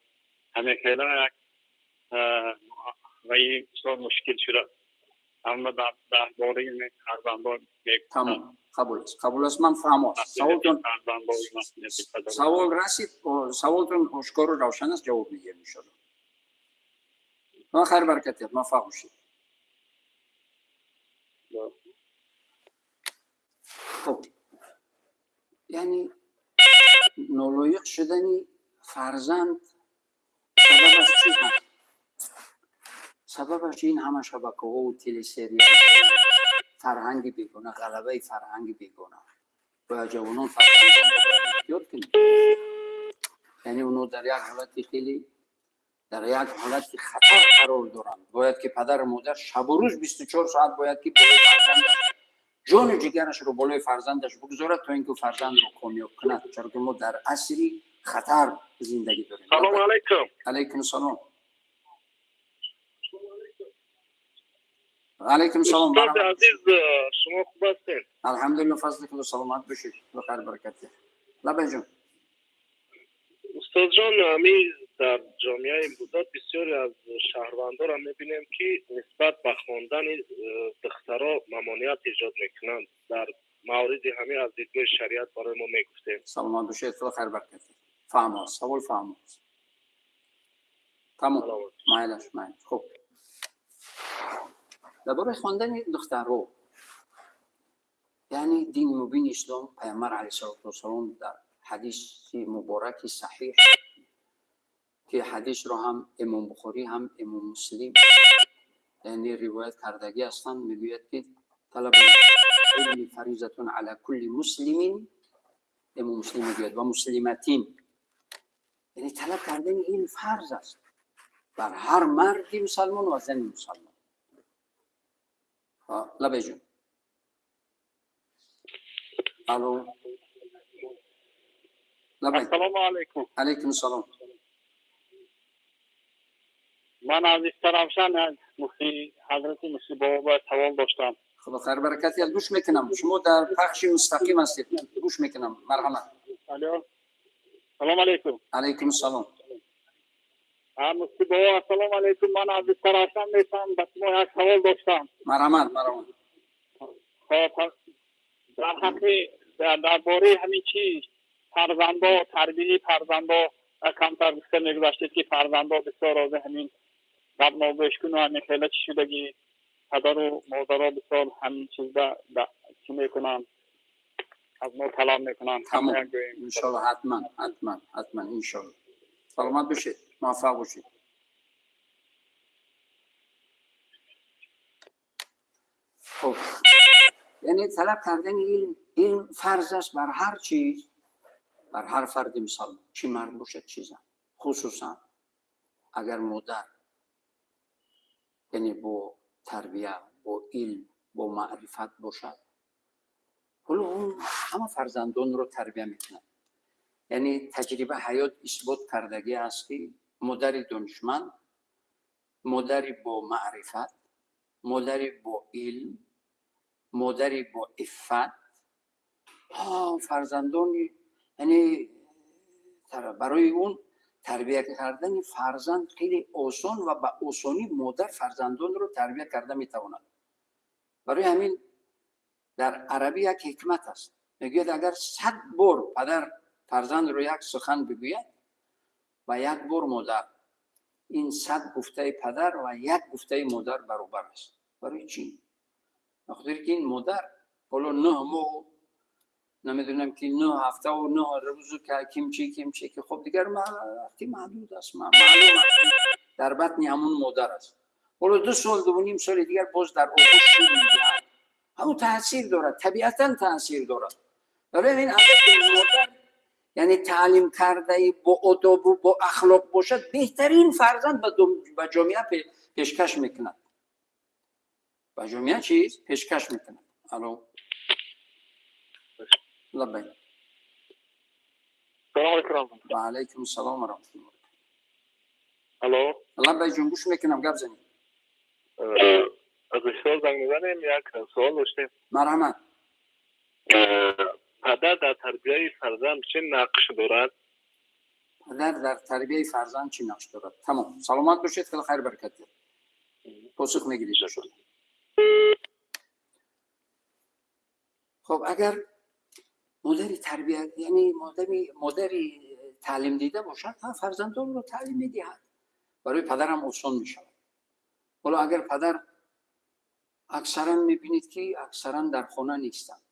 ҳамехела як ваи бисёр мушкил шуда, аммо дар бораи фарзандон. Тамом, қабул аст, қабул аст, ман фаҳмо. Саволтон, савол расид, саволтон ошкору равшан аст, ҷавоб медиҳем иншоалло. Ман хайр баракат диҳад, муваффақ бошед. Хуб, яъне нолоиқ шудани фарзанд сабабаш чӣ ҳаст? Сабабаш ин ҳама шабакаҳову телесериал, фарҳанги бегона, ғалабаи фарҳанги бегона. Бояд ҷавонон, фарзандонро бояд эҳтиёт кунем. Яъне онҳо дар як ҳолати хеле, дар як ҳолати хатар қарор доранд. Бояд ки падару модар шабу рӯз 24 соат бояд ки болои фарзандаш ҷону ҷигарашро болои фарзандаш бигузорад, то ин ки фарзандро комёб кунад, чаро ки мо дар асри хатар зиндагӣ дорем. Салому алайкум. Алайкум салом. Алайкум салом. Устоди азиз, шумо хуб ҳастед? Алҳамдулилло, фазли худо, саломат бошед, худо хайр баракат диҳад. Лабайҷон. Устодҷон, ҳамин дар ҷомеаи имрӯза бисёре аз шаҳрвандонро мебинем, ки нисбат ба хондани духтаро мамоният эҷод мекунанд. Дар мавриди ҳамин аз дидгоҳи шариат барои мо мегуфтем. Саломат бошед, худо хайр баракат диҳад. Фаҳмо, савол фаҳмо. Тамом, майлаш, майлаш. Хуб, дар бораи хондани духтарҳо, яъне дини мубини ислом, пайғамбар алайҳиссалоту вассалом дар ҳадиси мубораки саҳиҳ, ки ҳадисро ҳам имом Бухорӣ, ҳам имом Муслим яъне ривоят кардагӣ ҳастанд, мегӯяд ки талабул илми фаризатун ала кулли муслимин. Имом Муслим мегӯяд ва муслиматин, яъне талаб кардани илм фарз аст бар ҳар марди мусалмон ва зани мусалмон. Лабайҷон. Алло. Лабай. Ассалому алайкум. Алайкум ассалом. Ман аз Истаравшан аз муфти, ҳазрати муфти бобо савол доштам. Худо хайр баракат диҳад, гӯш мекунам. Шумо дар пахши мустақим ҳастед, гӯш мекунам, марҳамат. Алло. Салом алайкум. Алайкум ассалом. Муфти бобо, ассалому алайкум. Ман аз Истаравшан мешам, ба шумо як савол доштам. Марҳамат, марҳамат. Хоб, дар ҳаққи, дар бораи ҳамин чиз Фарзандо, тарбияи фарзандо камтар гуфта мегузаштед, ки фарзандо бисёр рози ҳамин гапногӯшкуну ҳамин хеле чӣ шудагӣ, падару модаро бисёр ҳамин чизда чӣ мекунанд, аз мо талаб мекунанд. Иншолло, ҳатман, ҳатман, ҳатман, иншолло. Саломат бошед, муваффақ бошед. Хуб, яъне талаб кардани илм, илм фарз аст бар ҳар чиз, бар ҳар фарди мусалмон, чӣ мард бошад, чӣ зан. Хусусан агар модар, яъне бо тарбия, бо илм, бо маърифат бошад, ҳоло он ҳама фарзандонро тарбия мекунад. Яъне таҷриба ҳаёт исбот кардагӣ аст, ки модари донишманд, модари бо маърифат, модари бо илм, модари бо иффат фарзандони, яъне барои он тарбия кардани фарзанд хеле осон ва ба осонӣ модар фарзандонро тарбия карда метавонад. Барои ҳамин дар арабӣ як ҳикмат аст, мегӯяд, агар 100 бор падар фарзандро як сухан бигӯяд ва як бор модар, ин 100 гуфтаи падар ва як гуфтаи модар баробар аст. Барои чӣ? Ба хотире ки ин модар ҳоло 9 моҳ, намедонам ки 9 ҳафтаву 9 рӯзу кимчи кимчи, ки хуб дигар вақти маҳдуд аст, маълум аст, дар батни ҳамун модар аст. Ҳоло 2 сол, 2.5 соли дигар боз дар оғӯш шир медиҳад, ҳамун таъсир дорад, табиатан таъсир дорад. Барои ҳамин агар модар, яъне таълим кардаи, бо одобу бо ахлоқ бошад, беҳтарин фарзанд ба ҷомеа пешкаш мекунад. Ба ҷомеа чиз пешкаш мекунад. Алло, лаббайк. Салом алейкум. Ва алайкум салом ва раҳматуллоҳ. Алло. Лаббайк ҷон, гӯш мекунам, гап занед. Аз Исроил занг мезанем, як суол доштем. Марҳамат. Падар дар тарбияи фарзанд чӣ нақш дорад? Падар дар тарбияи фарзанд чӣ нақш дорад? Тамом, саломат бошед, хеле хайр баракат. Посух мегиред. Хуб, агар модари тарбия, яъне модари таълим дида бошад, фарзандонро таълим медиҳад, барои падарам осон мешавад. Ҳоло агар падар, аксаран мебинед, ки аксаран дар хона нестанд.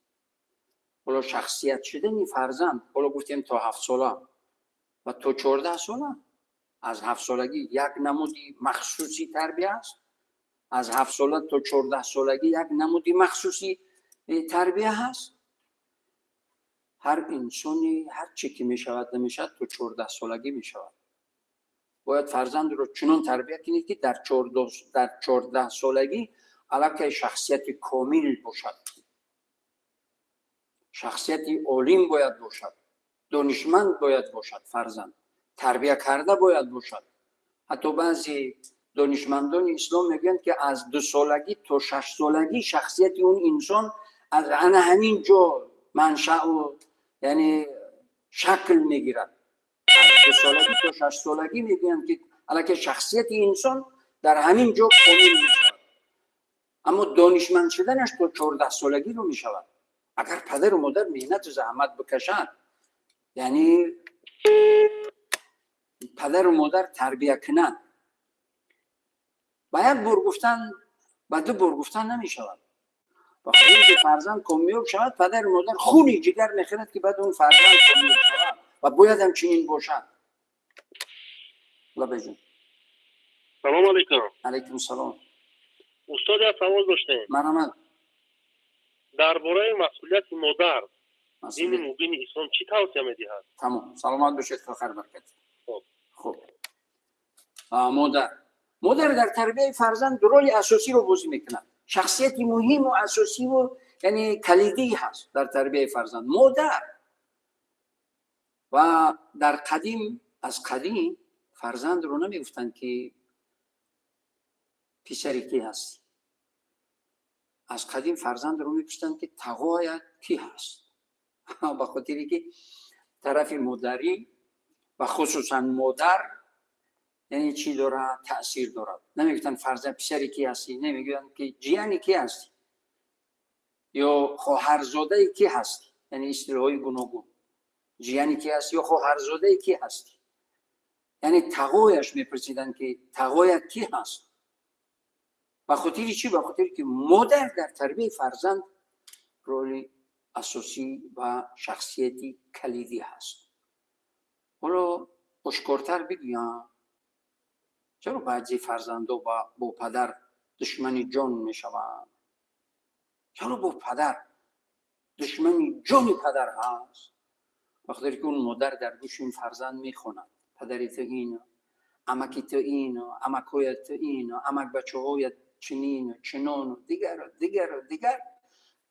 Ҳоло шахсият шудани фарзанд, ҳоло гуфтем то 7 сола ва то 14 сола, аз 7 солагӣ як намуди махсуси тарбия аст, аз 7 сола то 14 солагӣ як намуди махсуси тарбия ҳаст. Ҳар инсони ҳар чӣ ки мешавад, намешавад, то 14 солагӣ мешавад. Бояд фарзандро чунон тарбия кунед, ки дар 14 солагӣ аллакай шахсияти комил бошад, шахсияти олим бояд бошад, донишманд бояд бошад, фарзанд тарбия карда бояд бошад. Ҳатто баъзе донишмандони ислом мегӯянд, ки аз 2 солагӣ то 6 солагӣ шахсияти он инсон аз ана ҳамин ҷо маншаъу, яъне шакл мегирад. Аз 2 солагӣ то 6 солагӣ мегӯянд, ки аллакай шахсияти инсон дар ҳамин ҷо комил мешавад, аммо донишманд шуданаш то 14 солагӣ рӯ мешавад. Агар падару модар меҳнату заҳмат бикашанд, яъне падару модар тарбия кунанд, ба як бор гуфтан, ба 2 бор гуфтан намешавад. Ба хотире ки фарзанд комёб шавад, падару модар хуни ҷигар мехӯрад, ки баъд он фарзанд комёб шавад ва бояд ҳамчунин бошад. Лаббайк ҷон. Салом алейкум. Алейкум салом. Устод, як савол доштем. Марҳамат. Дар бораи масъулияти модар дини мубини ислом чӣ тавсия медиҳад? Тамом, саломат бошед, хайр баракат. Хуб, модар дар тарбияи фарзанд роли асосиро бозӣ мекунад. Шахсияти муҳиму асосиву, яъне калидӣ ҳаст дар тарбияи фарзанд модар. Ва дар қадим, аз қадим фарзандро намегуфтанд, ки писари кӣ ҳастӣ. Аз қадим фарзандро мепурсиданд, ки тағоят кӣ ҳаст, ба хотире ки тарафи модарӣ ва хусусан модар, яъне чӣ дорад, таъсир дорад. Намегуфтанд фарзанд писари кӣ ҳастӣ, намегӯянд ки ҷияни кӣ ҳастӣ ё хоҳарзодаи кӣ ҳастӣ, яъне истилоҳҳои гуногун. Ҷияни ки ҳастӣ ё хоҳарзодаи ки ҳастӣ? Яъне тағояш мепурсиданд, ки тағоят кӣ ҳаст? Ба хотири чӣ? Ба хотире ки модар дар тарбияи фарзанд роли асосӣ ва шахсияти калидӣ ҳаст. Ҳоло ошкортар бигӯям, чаро баъзе фарзандо бо падар душмани ҷон мешаванд? Чаро бо падар душмани ҷони падар ҳаст? Ба хотире ки он модар дар гӯши ин фарзанд мехонад: падари ту ино, амаки ту ино, амакҳоят ту ино, амакбачаҳоят чунину чунону дигару дигару дигар.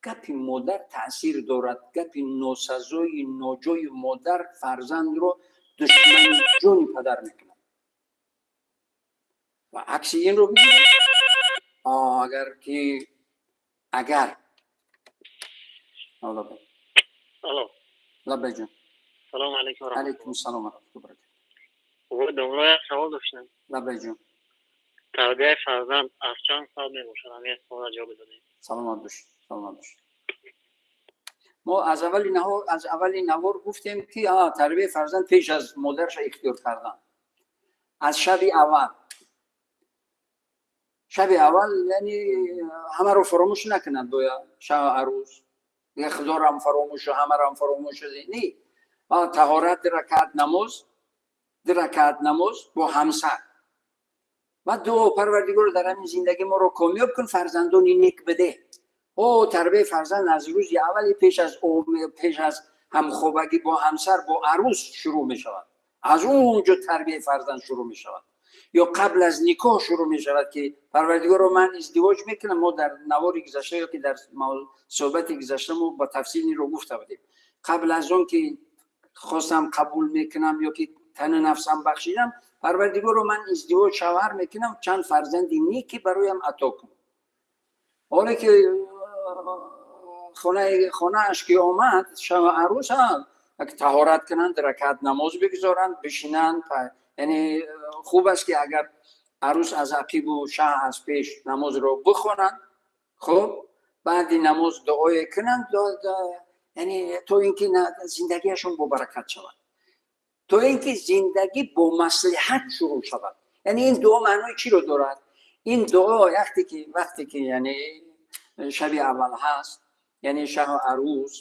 Гапи модар таъсир дорад. Гапи носазои ноҷои модар фарзандро душмани ҷони падар мекунад. Ва акси инро бигирем, агар ки агар Алло. Лаббай, ҷон. Салому алайкум. Алайкум салом ва раҳматуллоҳи ва баракатуҳ. Домла, як савол доштам. Лаббай, ҷон. Тарбияи фарзанд аз чанд сол мебошад? Ҳамин як саволро ҷавоб бидодед. Саломат бош, саломат бош. Мо аз аввали наҳор, аз аввали навор гуфтем, ки тарбияи фарзанд пеш аз модарша ихтиёр кардан, аз шаби аввал. Шаби аввал, яъне ҳамаро фаромӯш накунад бояд. Шаби арӯс дига худорам фаромӯшу ҳамарам фаромӯш не. Таҳорат, ду ракаат намоз, ду ракаат намоз бо ҳамсар ва дуо: «Парвардигоро, дар ҳамин зиндагӣ моро комёб кун, фарзандони нек бидеҳ». О, тарбияи фарзанд аз рӯзи аввали пеш аз ҳамхобагӣ бо ҳамсар, бо арӯс шурӯъ мешавад. Аз он ҷо тарбияи фарзанд шурӯъ мешавад ё қабл аз никоҳ шурӯъ мешавад, ки «Парвардигоро, ман издивоҷ мекунам». Мо дар навори гузашта ё ки дар суҳбати гузашта мо ба тафсил инро гуфта будем. Қабл аз он ки хостам, қабул мекунам ё ки тану нафсам бахшидам, «Парвардигоро, ман издивоҷ, шавҳар мекунам, чанд фарзанди неки бароям ато кун». Ҳоле ки хонааш ки омад, шава арӯс, таҳорат кунанд, ракат намоз бигузоранд, бишинанд. Яъне хуб аст, ки агар арӯс аз ақибу шаҳ аз пеш намозро бихонанд. Хуб, баъди намоз дуое кунанд, яъне то ин ки зиндагиашон бобаракат шавад, то ин ки зиндагӣ бо маслиҳат шурӯъ шавад. Яъне ин дуо маънои чиро дорад? Ин дуо вақте ки яъне шаби аввал ҳаст, яъне шаҳу арӯс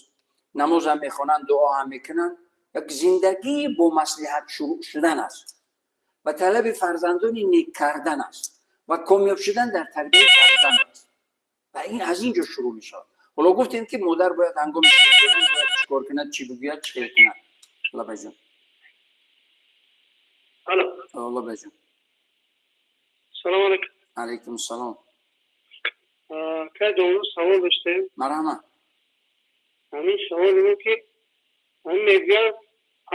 намозам мехонанд, дуо ҳам мекунанд, як зиндагӣ бо маслиҳат шурӯъ шудан аст ва талаби фарзандони нек кардан аст ва комёб шудан дар тарбияи фарзанд аст. Ва ин аз ин ҷо шурӯъ мешавад. Ҳоло гуфтем, ки модар бояд ҳангоми бояд чӣ кор кунад, чӣ бигӯяд, чӣ хел кунад. Лабайҷон. Алло. Лабайҷон. Салому алайкум. Алайкум салом. Кай домла, савол доштем. Марҳамат. Ҳамин савол ино, ки ҳамин мегӯяд,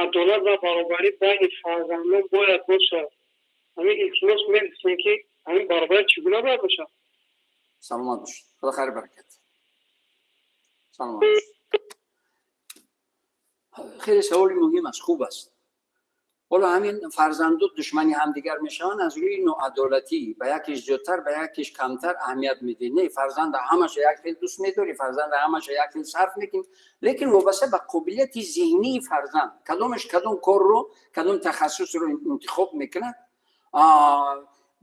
адолат ва баробарӣ байни фарзандон бояд бошад. Ҳамин, илтимос, мегуфтем, ки ҳамин баробарӣ чӣ гуна бояд бошад? Саломат бошед, худо хайр баракат, саломат бошед. Хеле саволи муҳим аст, хуб аст. Ҳоло ҳамин фарзанду душмани ҳамдигар мешаванд аз рӯи ноадолатӣ: ба якеш зиёдтар, ба якеш камтар аҳамият медиҳӣ. Не, фарзанда ҳамаша як хел дӯст медорӣ, фарзанда ҳамаша як хел сарф мекунӣ, лекин вобаста ба қобилияти зеҳнии фарзанд, кадомаш кадом корро, кадом тахассусро интихоб мекунад.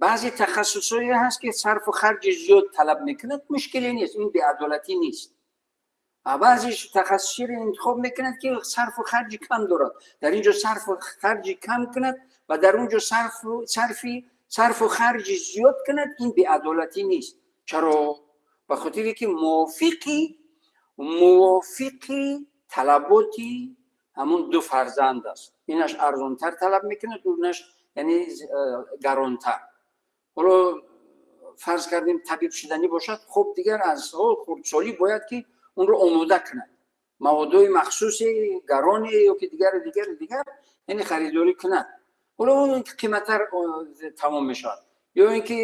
Баъзе тахассусҳое ҳаст, ки сарфу харҷи зиёд талаб мекунад, мушкиле нест, ин беадолатӣ нест. Баъзе тахассусиро интихоб мекунад, ки сарфу харҷи кам дорад, дар ин ҷо сарфу харҷи кам кунад ва дар он ҷо сарфу харҷи зиёд кунад, ин беадолатӣ нест. Чаро? Ба хотире ки мувофиқи талаботи ҳамун ду фарзанд аст. Инаш арзонтар талаб мекунад, унаш яъне гаронтар. Ҳоло фарз кардем, табиб шуданӣ бошад, хуб, дигар аз хурдсолӣ бояд ки онро омода кунад, маводҳои махсуси гароне ё ки дигару дигару дигар, яъне харидорӣ кунад. Ҳоло он қиматтар тамом мешавад. Ё ин ки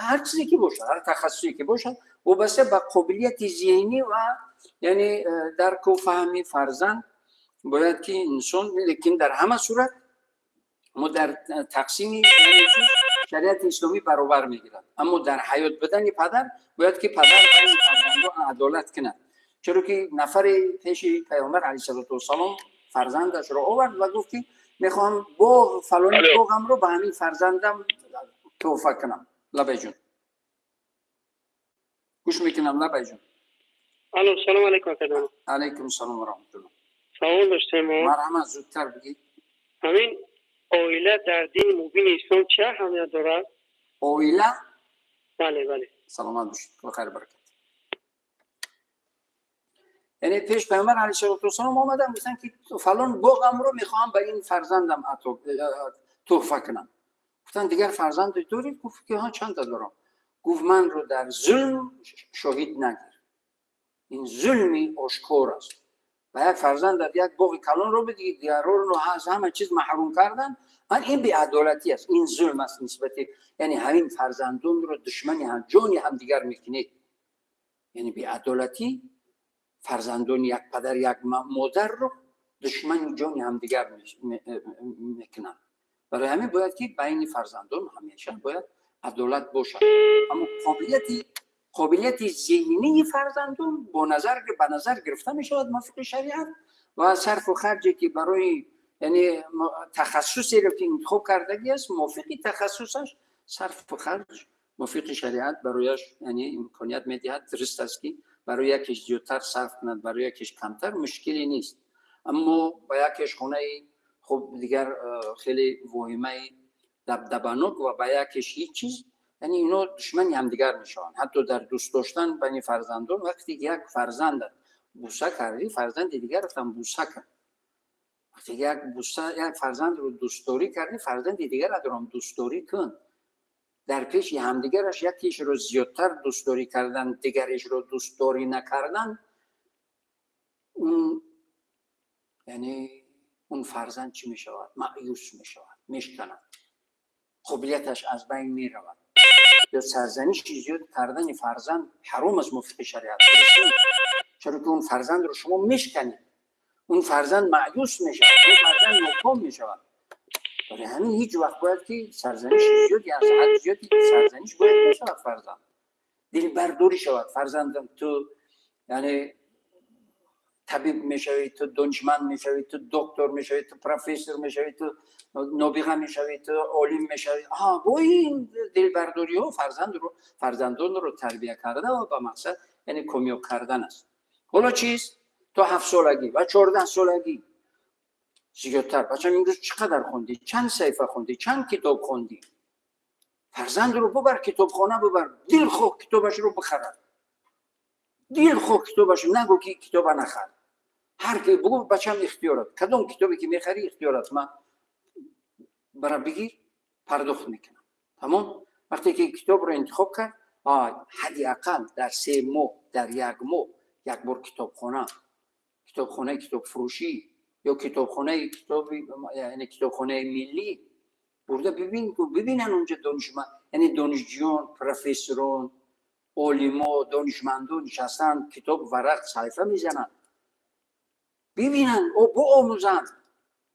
ҳар чизе ки бошад, ҳар тахассусе ки бошад, вобаста ба қобилияти зеҳнӣ ва яъне дарку фаҳми фарзанд бояд ки инсон. Лекин дар ҳама сурат мо дар тақсими шариати исломӣ баробар мегирад, аммо дар ҳаёт будани падар бояд ки падар байни фарзандон адолат кунад. Чаро ки нафаре пеши Паёмбар алайҳиссалоту вассалом Фарзандашро овард ва гуфт, ки мехоҳам боғ, фалони боғамро ба ҳамин фарзандам туҳфа кунам. Лабай ҷон, гӯш мекунам, лабай ҷон. Алло, салом алейкум, акаҷон. Алейкум салом ва раҳматулло. Савол доштем. Марҳамат, зудтар бигӣ. Ҳамин оила дар дини мубини ислом чӣ аҳамият дорад? Оила? Бале. Саломат бошед, хайр, баракат. Яъне пеш Пайғамбар алайҳиссалоту вассалом омадан, гуфтанд, ки фалон боғамро мехоҳам ба ин фарзандам туҳфа кунам. Гуфтанд: «Дигар фарзанд дорӣ?» Гуфт, ки ҳа, чандта дорам. Гуфт: «Манро дар зулм шоҳид нагир, ин зулми ошкор аст. Ба як фарзандат як боғи калонро бидиҳӣ, дигарро аз ҳама чиз маҳрум кардан, ин беадолатӣ аст, ин зулм аст нисбати, яъне ҳамин фарзандонро душмани ҷони ҳамдигар мекунед». Яъне беадолатӣ фарзандони як падар, як модарро душмани ҷони ҳамдигар мекунанд. Барои ҳамин бояд, ки байни фарзандон ҳамеша бояд адолат бошад. Аммо қобилияти зеҳнии фарзандон бо назар ба назар гирифта мешавад мувофиқи шариат ва сарфу харҷе, ки барои, яъне тахассусеро, ки интихоб кардагӣ аст, мувофиқи тахассусаш сарфу харҷ мувофиқи шариат барояш, яъне имконият медиҳад. Дуруст аст, ки барои якеш зиёдтар сарф кунад, барои якеш камтар, мушкиле нест. Аммо ба якеш хонаи хуб, дигар хеле воҳимаи дабдабанок ва ба якеш ҳеҷ чиз, яъне ино душмани ҳамдигар мешаванд. Ҳатто дар дӯст доштан байни фарзандон, вақте ки як фарзандат буса кардӣ, фарзанди дигаратам буса кун. Вақте як буса, як фарзандро дӯстдорӣ кардӣ, фарзанди дигаратро дӯстдорӣ кун. Дар пеши ҳамдигараш якешро зиёдтар дӯстдорӣ кардан, дигарешро дӯстдорӣ накардан, он, яъне он фарзанд чӣ мешавад? Маъюс мешавад, мешканад, қобилияташ аз байн меравад. Ё сарзаниши зиёд кардани фарзанд ҳаром аст мувофиқи шариат, чаро ки он фарзандро шумо мешканед, он фарзанд маъюс мешавад, он фарзанд ноком мешавад. Барои ҳамин ҳеҷ вақт бояд, ки сарзаниши зиёди, аз ҳад зиёди сарзаниш бояд нашавад. Фарзанд дилбардорӣ шавад: «Фарзандам, ту, яъне, табиб мешавӣ, ту донишманд мешавӣ, ту доктор мешавӣ, ту профессор мешавӣ, ту нобиға мешавӣ, ту олим мешавӣ». Бо ин дилбардориҳо фарзандро, фарзандонро тарбия карда ва ба мақсад, яъне комёб кардан аст. Ҳоло чист? То 7 солагӣ ва 14 солагӣ зиёдтар: «Бачам, имрӯз чӣ қадар хондӣ? Чанд саҳифа хондӣ? Чанд китоб хондӣ?» Фарзандро бубар китобхона, бубар, дилхоҳ китобашро бихарад, дилхоҳ китобашро. Нагӯ, ки китоба нахар. Ҳар ки бугӯ: «Бачам, ихтиёрат, кадом китобе ки мехарӣ, ихтиёрат, ман бара бигир, пардохт мекунам». Тамом. Вақте ки китобро интихоб кард, ҳадди ақал дар 3 моҳ, дар як моҳ як бор китобхона, китобхонаи китобфурӯшӣ ё китобхонаи китоби, яъне китобхонаи миллӣ бурда бибин, бибинан онҷа донишманд, яъне донишҷӯён, профессорон, олимо, донишмандон нишастанд, китоб варақ саҳифа мезананд, бибинанд, биомӯзанд.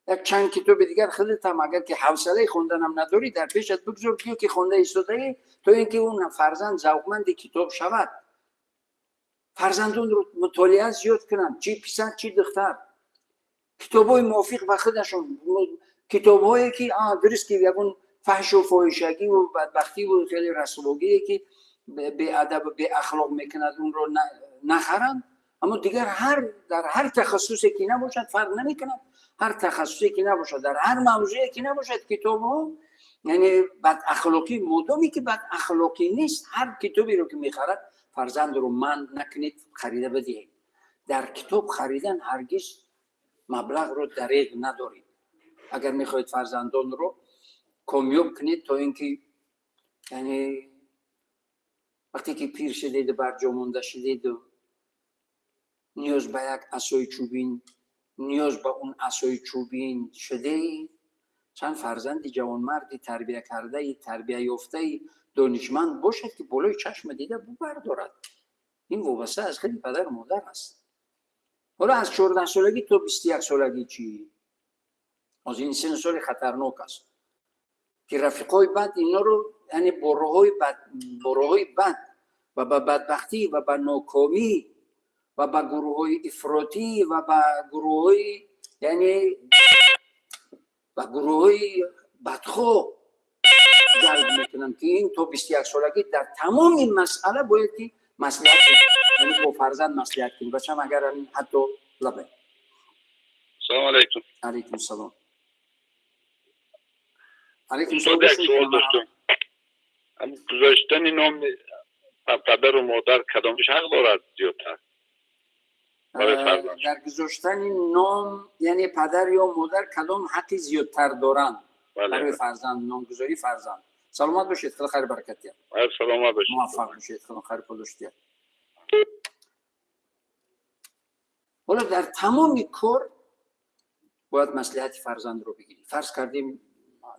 Як чанд китоби дигар худатам, агар ки ҳавсалаи хонданам надорӣ, дар пешат бигзор, гӯё ки хонда истодаӣ, то ин ки он фарзанд завқманди китоб шавад. Фарзандонро мутолиа зиёд кунанд, чи писар, чи духтар, китобҳои мувофиқ ба худашон, китобҳое ки, дуруст, ки ягон фаҳшу фоҳишагиву бадбахтиву хеле расвогие, ки беадабу беахлоқ мекунад, онро нахаранд. Аммо дигар ҳар, дар ҳар тахассусе ки набошад, фарқ намекунад, ҳар тахассусе ки набошад, дар ҳар мавзӯе ки набошад, китобҳо, яъне бадахлоқӣ, модоме ки бадахлоқӣ нест, ҳар китоберо ки мехарад, фарзандро манъ накунед, харида бидиҳед. Дар китоб харидан ҳаргиз маблағро дареғ надоред. Агар мехоҳед фарзандонро комёб кунед, то ин ки, яъне, вақте ки пир шудеду барҷо монда шудеду ниёз ба як асои чӯбин, ниёз ба он асои чӯбин шудед, чанд фарзанди ҷавонмарди тарбия кардаи, тарбия ёфтаи донишманд бошад, ки болои чашма дида бардорад. Ин вобаста аз худи падару модар аст. Ҳоло аз 14 солагӣ то 21 солагӣ чӣ? Ҳозир ин синну соли хатарнок аст, ки рафиқҳои бад инҳоро, яъне бо роҳҳои бад, бо роҳҳои бад ва ба бадбахтӣ ва ба нокомӣ ва ба гурӯҳҳои ифротӣ ва ба гурӯҳҳои Яъне ба гурӯҳҳои бадхоҳ ҷалб мекунанд, ки ин то 21 солагӣ дар тамоми масъала бояд ки маслиҳат, яъне бо фарзанд маслиҳат кунӣ. Бачам, агар ҳатто лабай. Салому алайкум. Алайкум салом, алайкум. Устод, як суол доштум. Гузоштани номи падару модар кадомиш ҳақ дорад зиёдтар? Дар гузоштани ном, яъне падар ё модар кадом ҳаққи зиёдтар доранд барои фарзанд, номгузории фарзанд? Саломат бошед, худо хайр баракат диҳад. Саломат бошед. Муваффақ бошед, худо хайр подош диҳад. Ҳоло дар тамоми кор бояд маслиҳати фарзандро бигирӣ. Фарз кардем,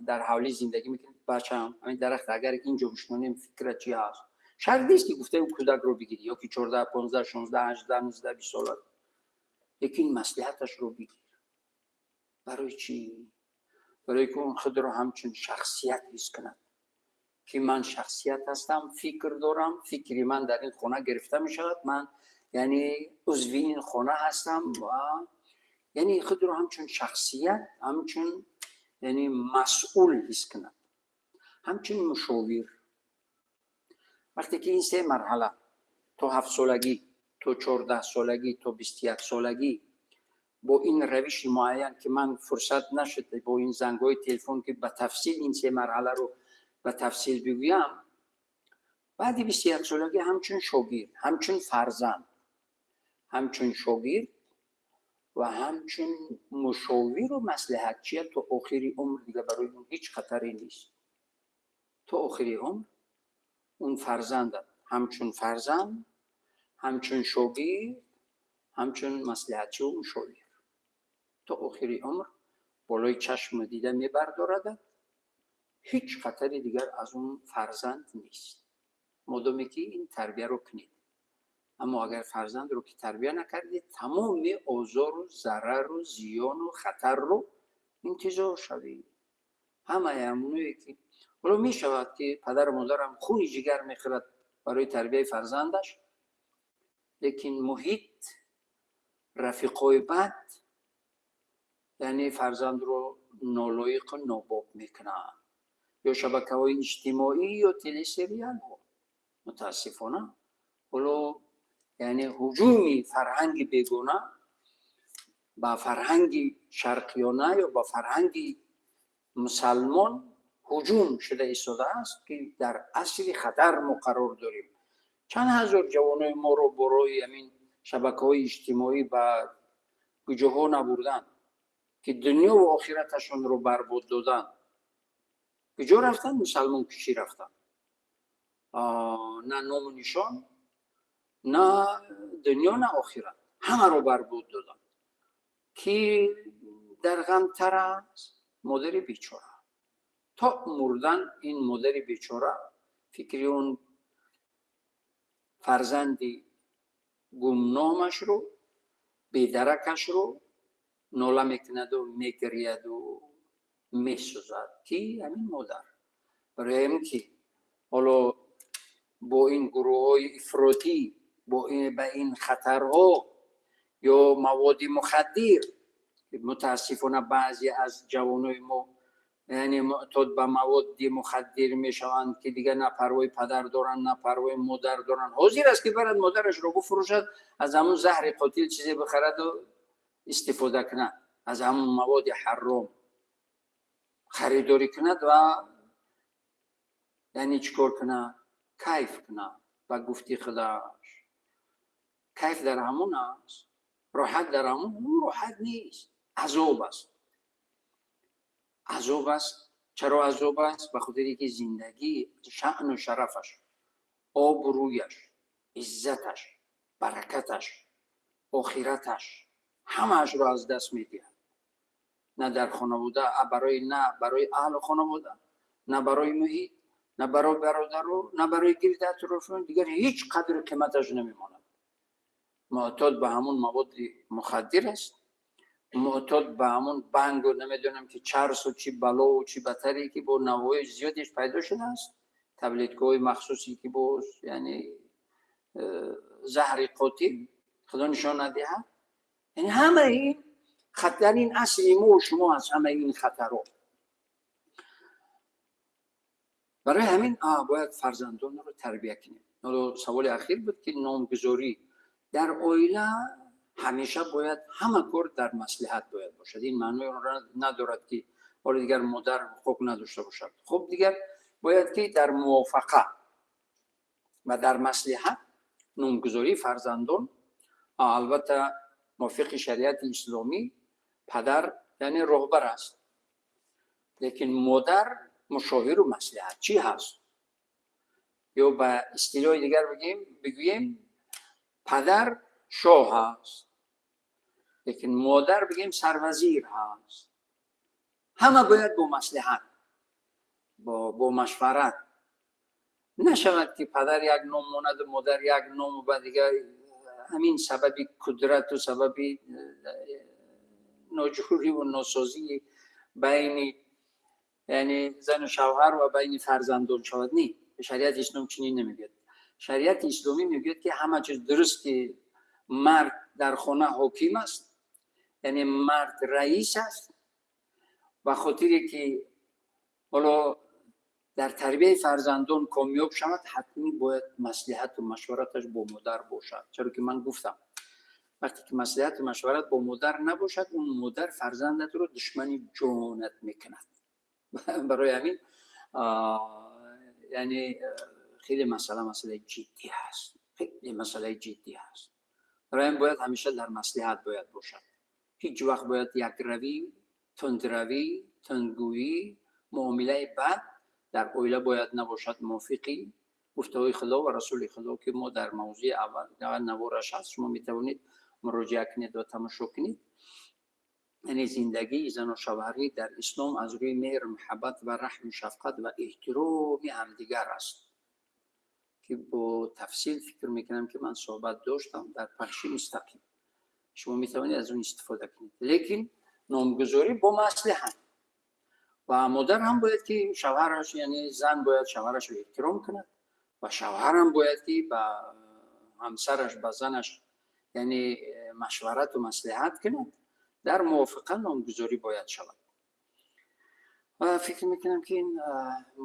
дар ҳавлӣ зиндагӣ мекунем. Бачаам, ҳамин дарахт агар инҷо бишнонем, фикрат чи ҳаст? Шарт нест, ки гуфтаи кӯдакро бигирӣ ё ки 14, 15, 16, 18, 19, 20 сола, лекин маслиҳаташро бигир. Барои чӣ? Барои ки он худро ҳамчун шахсият ҳис кунад, ки ман шахсият ҳастам, фикр дорам, фикри ман дар ин хона гирифта мешавад, ман яъне узви ин хона ҳастам ва яъне худро ҳамчун шахсият, ҳамчун яъне масъул ҳис кунад, ҳамчун мушовир. Вақте ки ин се марҳала, то 7 солагӣ, то 14 солагӣ, то 21 солагӣ, бо ин равиши муайян, ки ман фурсат нашуд бо ин зангҳои телефон, ки ба тафсил ин се марҳаларо ба тафсил бигӯям, баъди 21 солагӣ ҳамчун шогирд, ҳамчун фарзанд, ҳамчун шогирд ва ҳамчун мушовиру маслиҳатчия то охири умр дига барои он ҳеҷ хатаре нест. То охири умр он фарзандат ҳамчун фарзанд, ҳамчун шогирд, ҳамчун маслиҳатчиву мушовир то охири умр болои чашму дида мебардорадад. Ҳеҷ хатари дигар аз он фарзанд нест, модоме ки ин тарбияро кунед. Аммо агар фарзандро ки тарбия накардед, тамоми озору зарару зиёну хатарро интизор шавед. Ҳамаи ҳамоное ки ҳоло мешавад, ки падару модарам хуни ҷигар мехӯрад барои тарбияи фарзандаш, лекин муҳит, рафиқҳои бад яъне фарзандро нолоиқу нобоб мекунанд, ё шабакаҳои иҷтимоӣ, ё телесериалҳо. Мутаассифона, ҳоло яъне ҳуҷуми фарҳанги бегона ба фарҳанги шарқиёна ё ба фарҳанги мусалмон ҳуҷум шуда истодааст, ки дар асри хатар мо қарор дорем. Чанд ҳазор ҷавонои моро борои ҳамин шабакаҳои иҷтимоӣ ба куҷоҳо набурданд, ки дунёву охираташонро барбод доданд. Куҷо рафтанд? Мусалмонкушӣ рафтанд. На ному нишон, на дунё, на охират, ҳамаро барбод доданд. Ки дар ғамтар аст? Модари бечора. То мурдан ин модари бечора фикри он фарзанди гумномашро, бедаракашро нола мекунаду мегирияду месӯзад, ки ҳамин модар. Барои ҳамин ки ҳоло бо ин гурӯҳҳои ифротӣ, бо ба ин хатарҳо ё маводи мухаддир, мутаассифона, баъзе аз ҷавонои мо яъне муътод ба маводи мухаддир мешаванд, ки дигар на парвои падар доранд, на парвои модар доранд. Ҳозир аст, ки барад модарашро бифурӯшад, аз ҳамун заҳри қотил чизе бихараду истифода кунад, аз ҳамун маводи ҳарром харидорӣ кунад ва яъне чӣ кор кунад? Кайф кунад. Ба гуфти худаш, кайф дар ҳамун аст, роҳат дар ҳамун. Роҳат нест, азоб аст, азоб аст. Чаро азоб аст? Ба хотире ки зиндагӣ, шаъну шарафаш, обрӯяш, иззаташ, баракаташ, охираташ, ҳамаашро аз даст медиҳад. На дар хонавода барои, на барои аҳлу хонавода, на барои муҳит, на барои бародару, на барои гирди атрофиён дигар ҳеҷ қадру қиматаш намемонад. Муътод ба ҳамун маводи мухаддир аст, муътод ба ҳамун бангу, намедонам ки чарсу чи балову чи батаре, ки бо навъҳои зиёдеш пайдо шудааст, таблеткаҳои махсусе, ки боз яъне заҳри қотил, худо нишон надиҳад. Яъне ҳамаи ин Хатарин асли мо шумо аз ҳамаи ин хатарҳо. Барои ҳамин бояд фарзандонро тарбия кунем. Ҳоло саволи ахир буд, ки номгузорӣ дар оила ҳамеша бояд ҳама кор дар маслиҳат бояд бошад. Ин маънои онро надорад, ки ҳоло дигар модар ҳуқуқ надошта бошад. Хуб, дигар бояд ки дар мувофақа ва дар маслиҳат номгузории фарзандон, албатта мувофиқи шариати исломӣ падар яъне роҳбар аст, лекин модар мушовиру маслиҳатчӣ ҳаст. Ё ба истилоҳи дигар бигӯем, падар шоҳ ҳаст, лекин модар бигӯем сарвазир ҳаст. Ҳама бояд бо маслиҳат, бо машварат нашавад, ки падар як ном монаду модар як ном, ва дигар ҳамин сабаби кудрату сабаби ноҷӯриву носозии байни, яъне, зану шавҳар ва байни фарзандон шавад. Не, шариати ислом чунин намегӯяд. Шариати исломӣ мегӯяд, ки ҳама чиз дуруст, ки мард дар хона ҳоким аст, яъне мард раис аст, ба хотире ки ҳоло дар тарбияи фарзандон комёб шавад, ҳатмӣ бояд маслиҳату машвараташ бо модар бошад. Чаро ки ман гуфтам, вақте ки маслиҳату машварат бо модар набошад, он модар фарзандатро душмани ҷонат мекунад. Барои ҳамин, яъне, хеле масъала масъалаи ҷиддӣ ҳаст, хеле масъалаи ҷиддӣ ҳаст. Барои ҳамин бояд ҳамеша дар маслиҳат бояд бошад. Ҳеҷ вақт бояд якравӣ, тундравӣ, тундгӯӣ, муомилаи бад дар оила бояд набошад. Мувофиқи гуфтаҳои Худо ва Расули Худо, ки мо дар мавзӯи аввал навораш ҳаст, шумо метавонед муроҷиа кунед ва тамошо кунед. Яъне зиндагии зану шавҳарӣ дар ислом аз рӯи меҳр, муҳаббат ва раҳму шафқат ва эҳтироми ҳамдигар аст, ки бо тафсил фикр мекунам, ки ман суҳбат доштам дар пахши мустақим, шумо метавонед аз он истифода кунед. Лекин номгузорӣ бо маслиҳат, ва модар ҳам бояд ки шавҳараш, яъне зан бояд шавҳарашро эҳтиром кунад ва шавҳарам бояд ки ба ҳамсараш, ба занаш, яъне, машварату маслиҳат кунад, дар мувофиқа номгузорӣ бояд шавад. Ва фикр мекунам, ки ин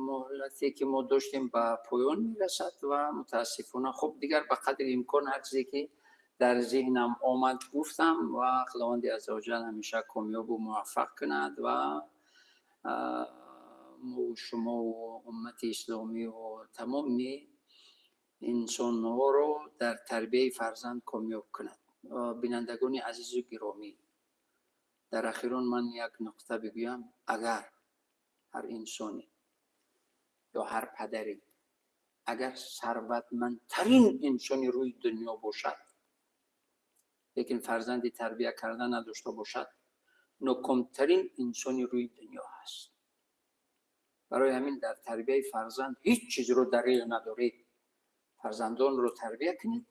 муҳлате, ки мо доштем, ба поён мерасад ва мутаассифона, хуб, дигар ба қадри имкон ҳар чизе ки дар зеҳнам омад, гуфтам. Ва Худованди аззаваҷал ҳамеша комёбу муваффақ кунад ва мо, шумову уммати исломиву тамоми инсонҳоро дар тарбияи фарзанд комёб кунад. Бинандагони азизу гиромӣ, дар ахирон ман як нуқта бигӯям. Агар ҳар инсоне ё ҳар падаре агар сарватмандтарин инсони рӯи дунё бошад, лекин фарзанди тарбия карда надошта бошад, нокомтарин инсони рӯи дунё ҳаст. Барои ҳамин дар тарбияи фарзанд ҳеҷ чизро дареғ надоред. Фарзандонро тарбия кунед,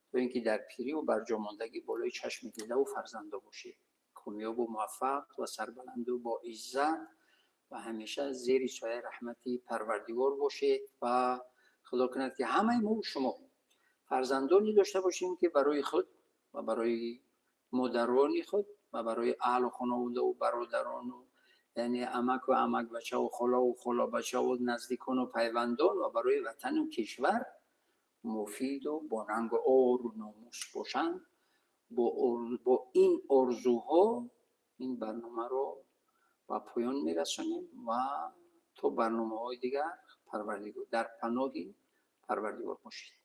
то ин ки дар пирию барҷомондагӣ болои чашми дидаву фарзандо бошед, комёбу муваффақ ва сарбаланду бо иззат ва ҳамеша зери сояи раҳмати Парвардигор бошед. Ва Худо кунад, ки ҳамаи мо шумо фарзандоне дошта бошем, ки барои худ ва барои модарони худ ва барои аҳлу хонаводаву бародарону, яъне, амаку амакбачаву холаву холабачаву наздикону пайвандон ва барои ватану кишвар муфиду бо нангу ору номус бошанд. Бо ин орзуҳо ин барномаро ба поён мерасонем ва то барномаҳои дигар Парвардигор дар паноҳи Парвардигор бошед.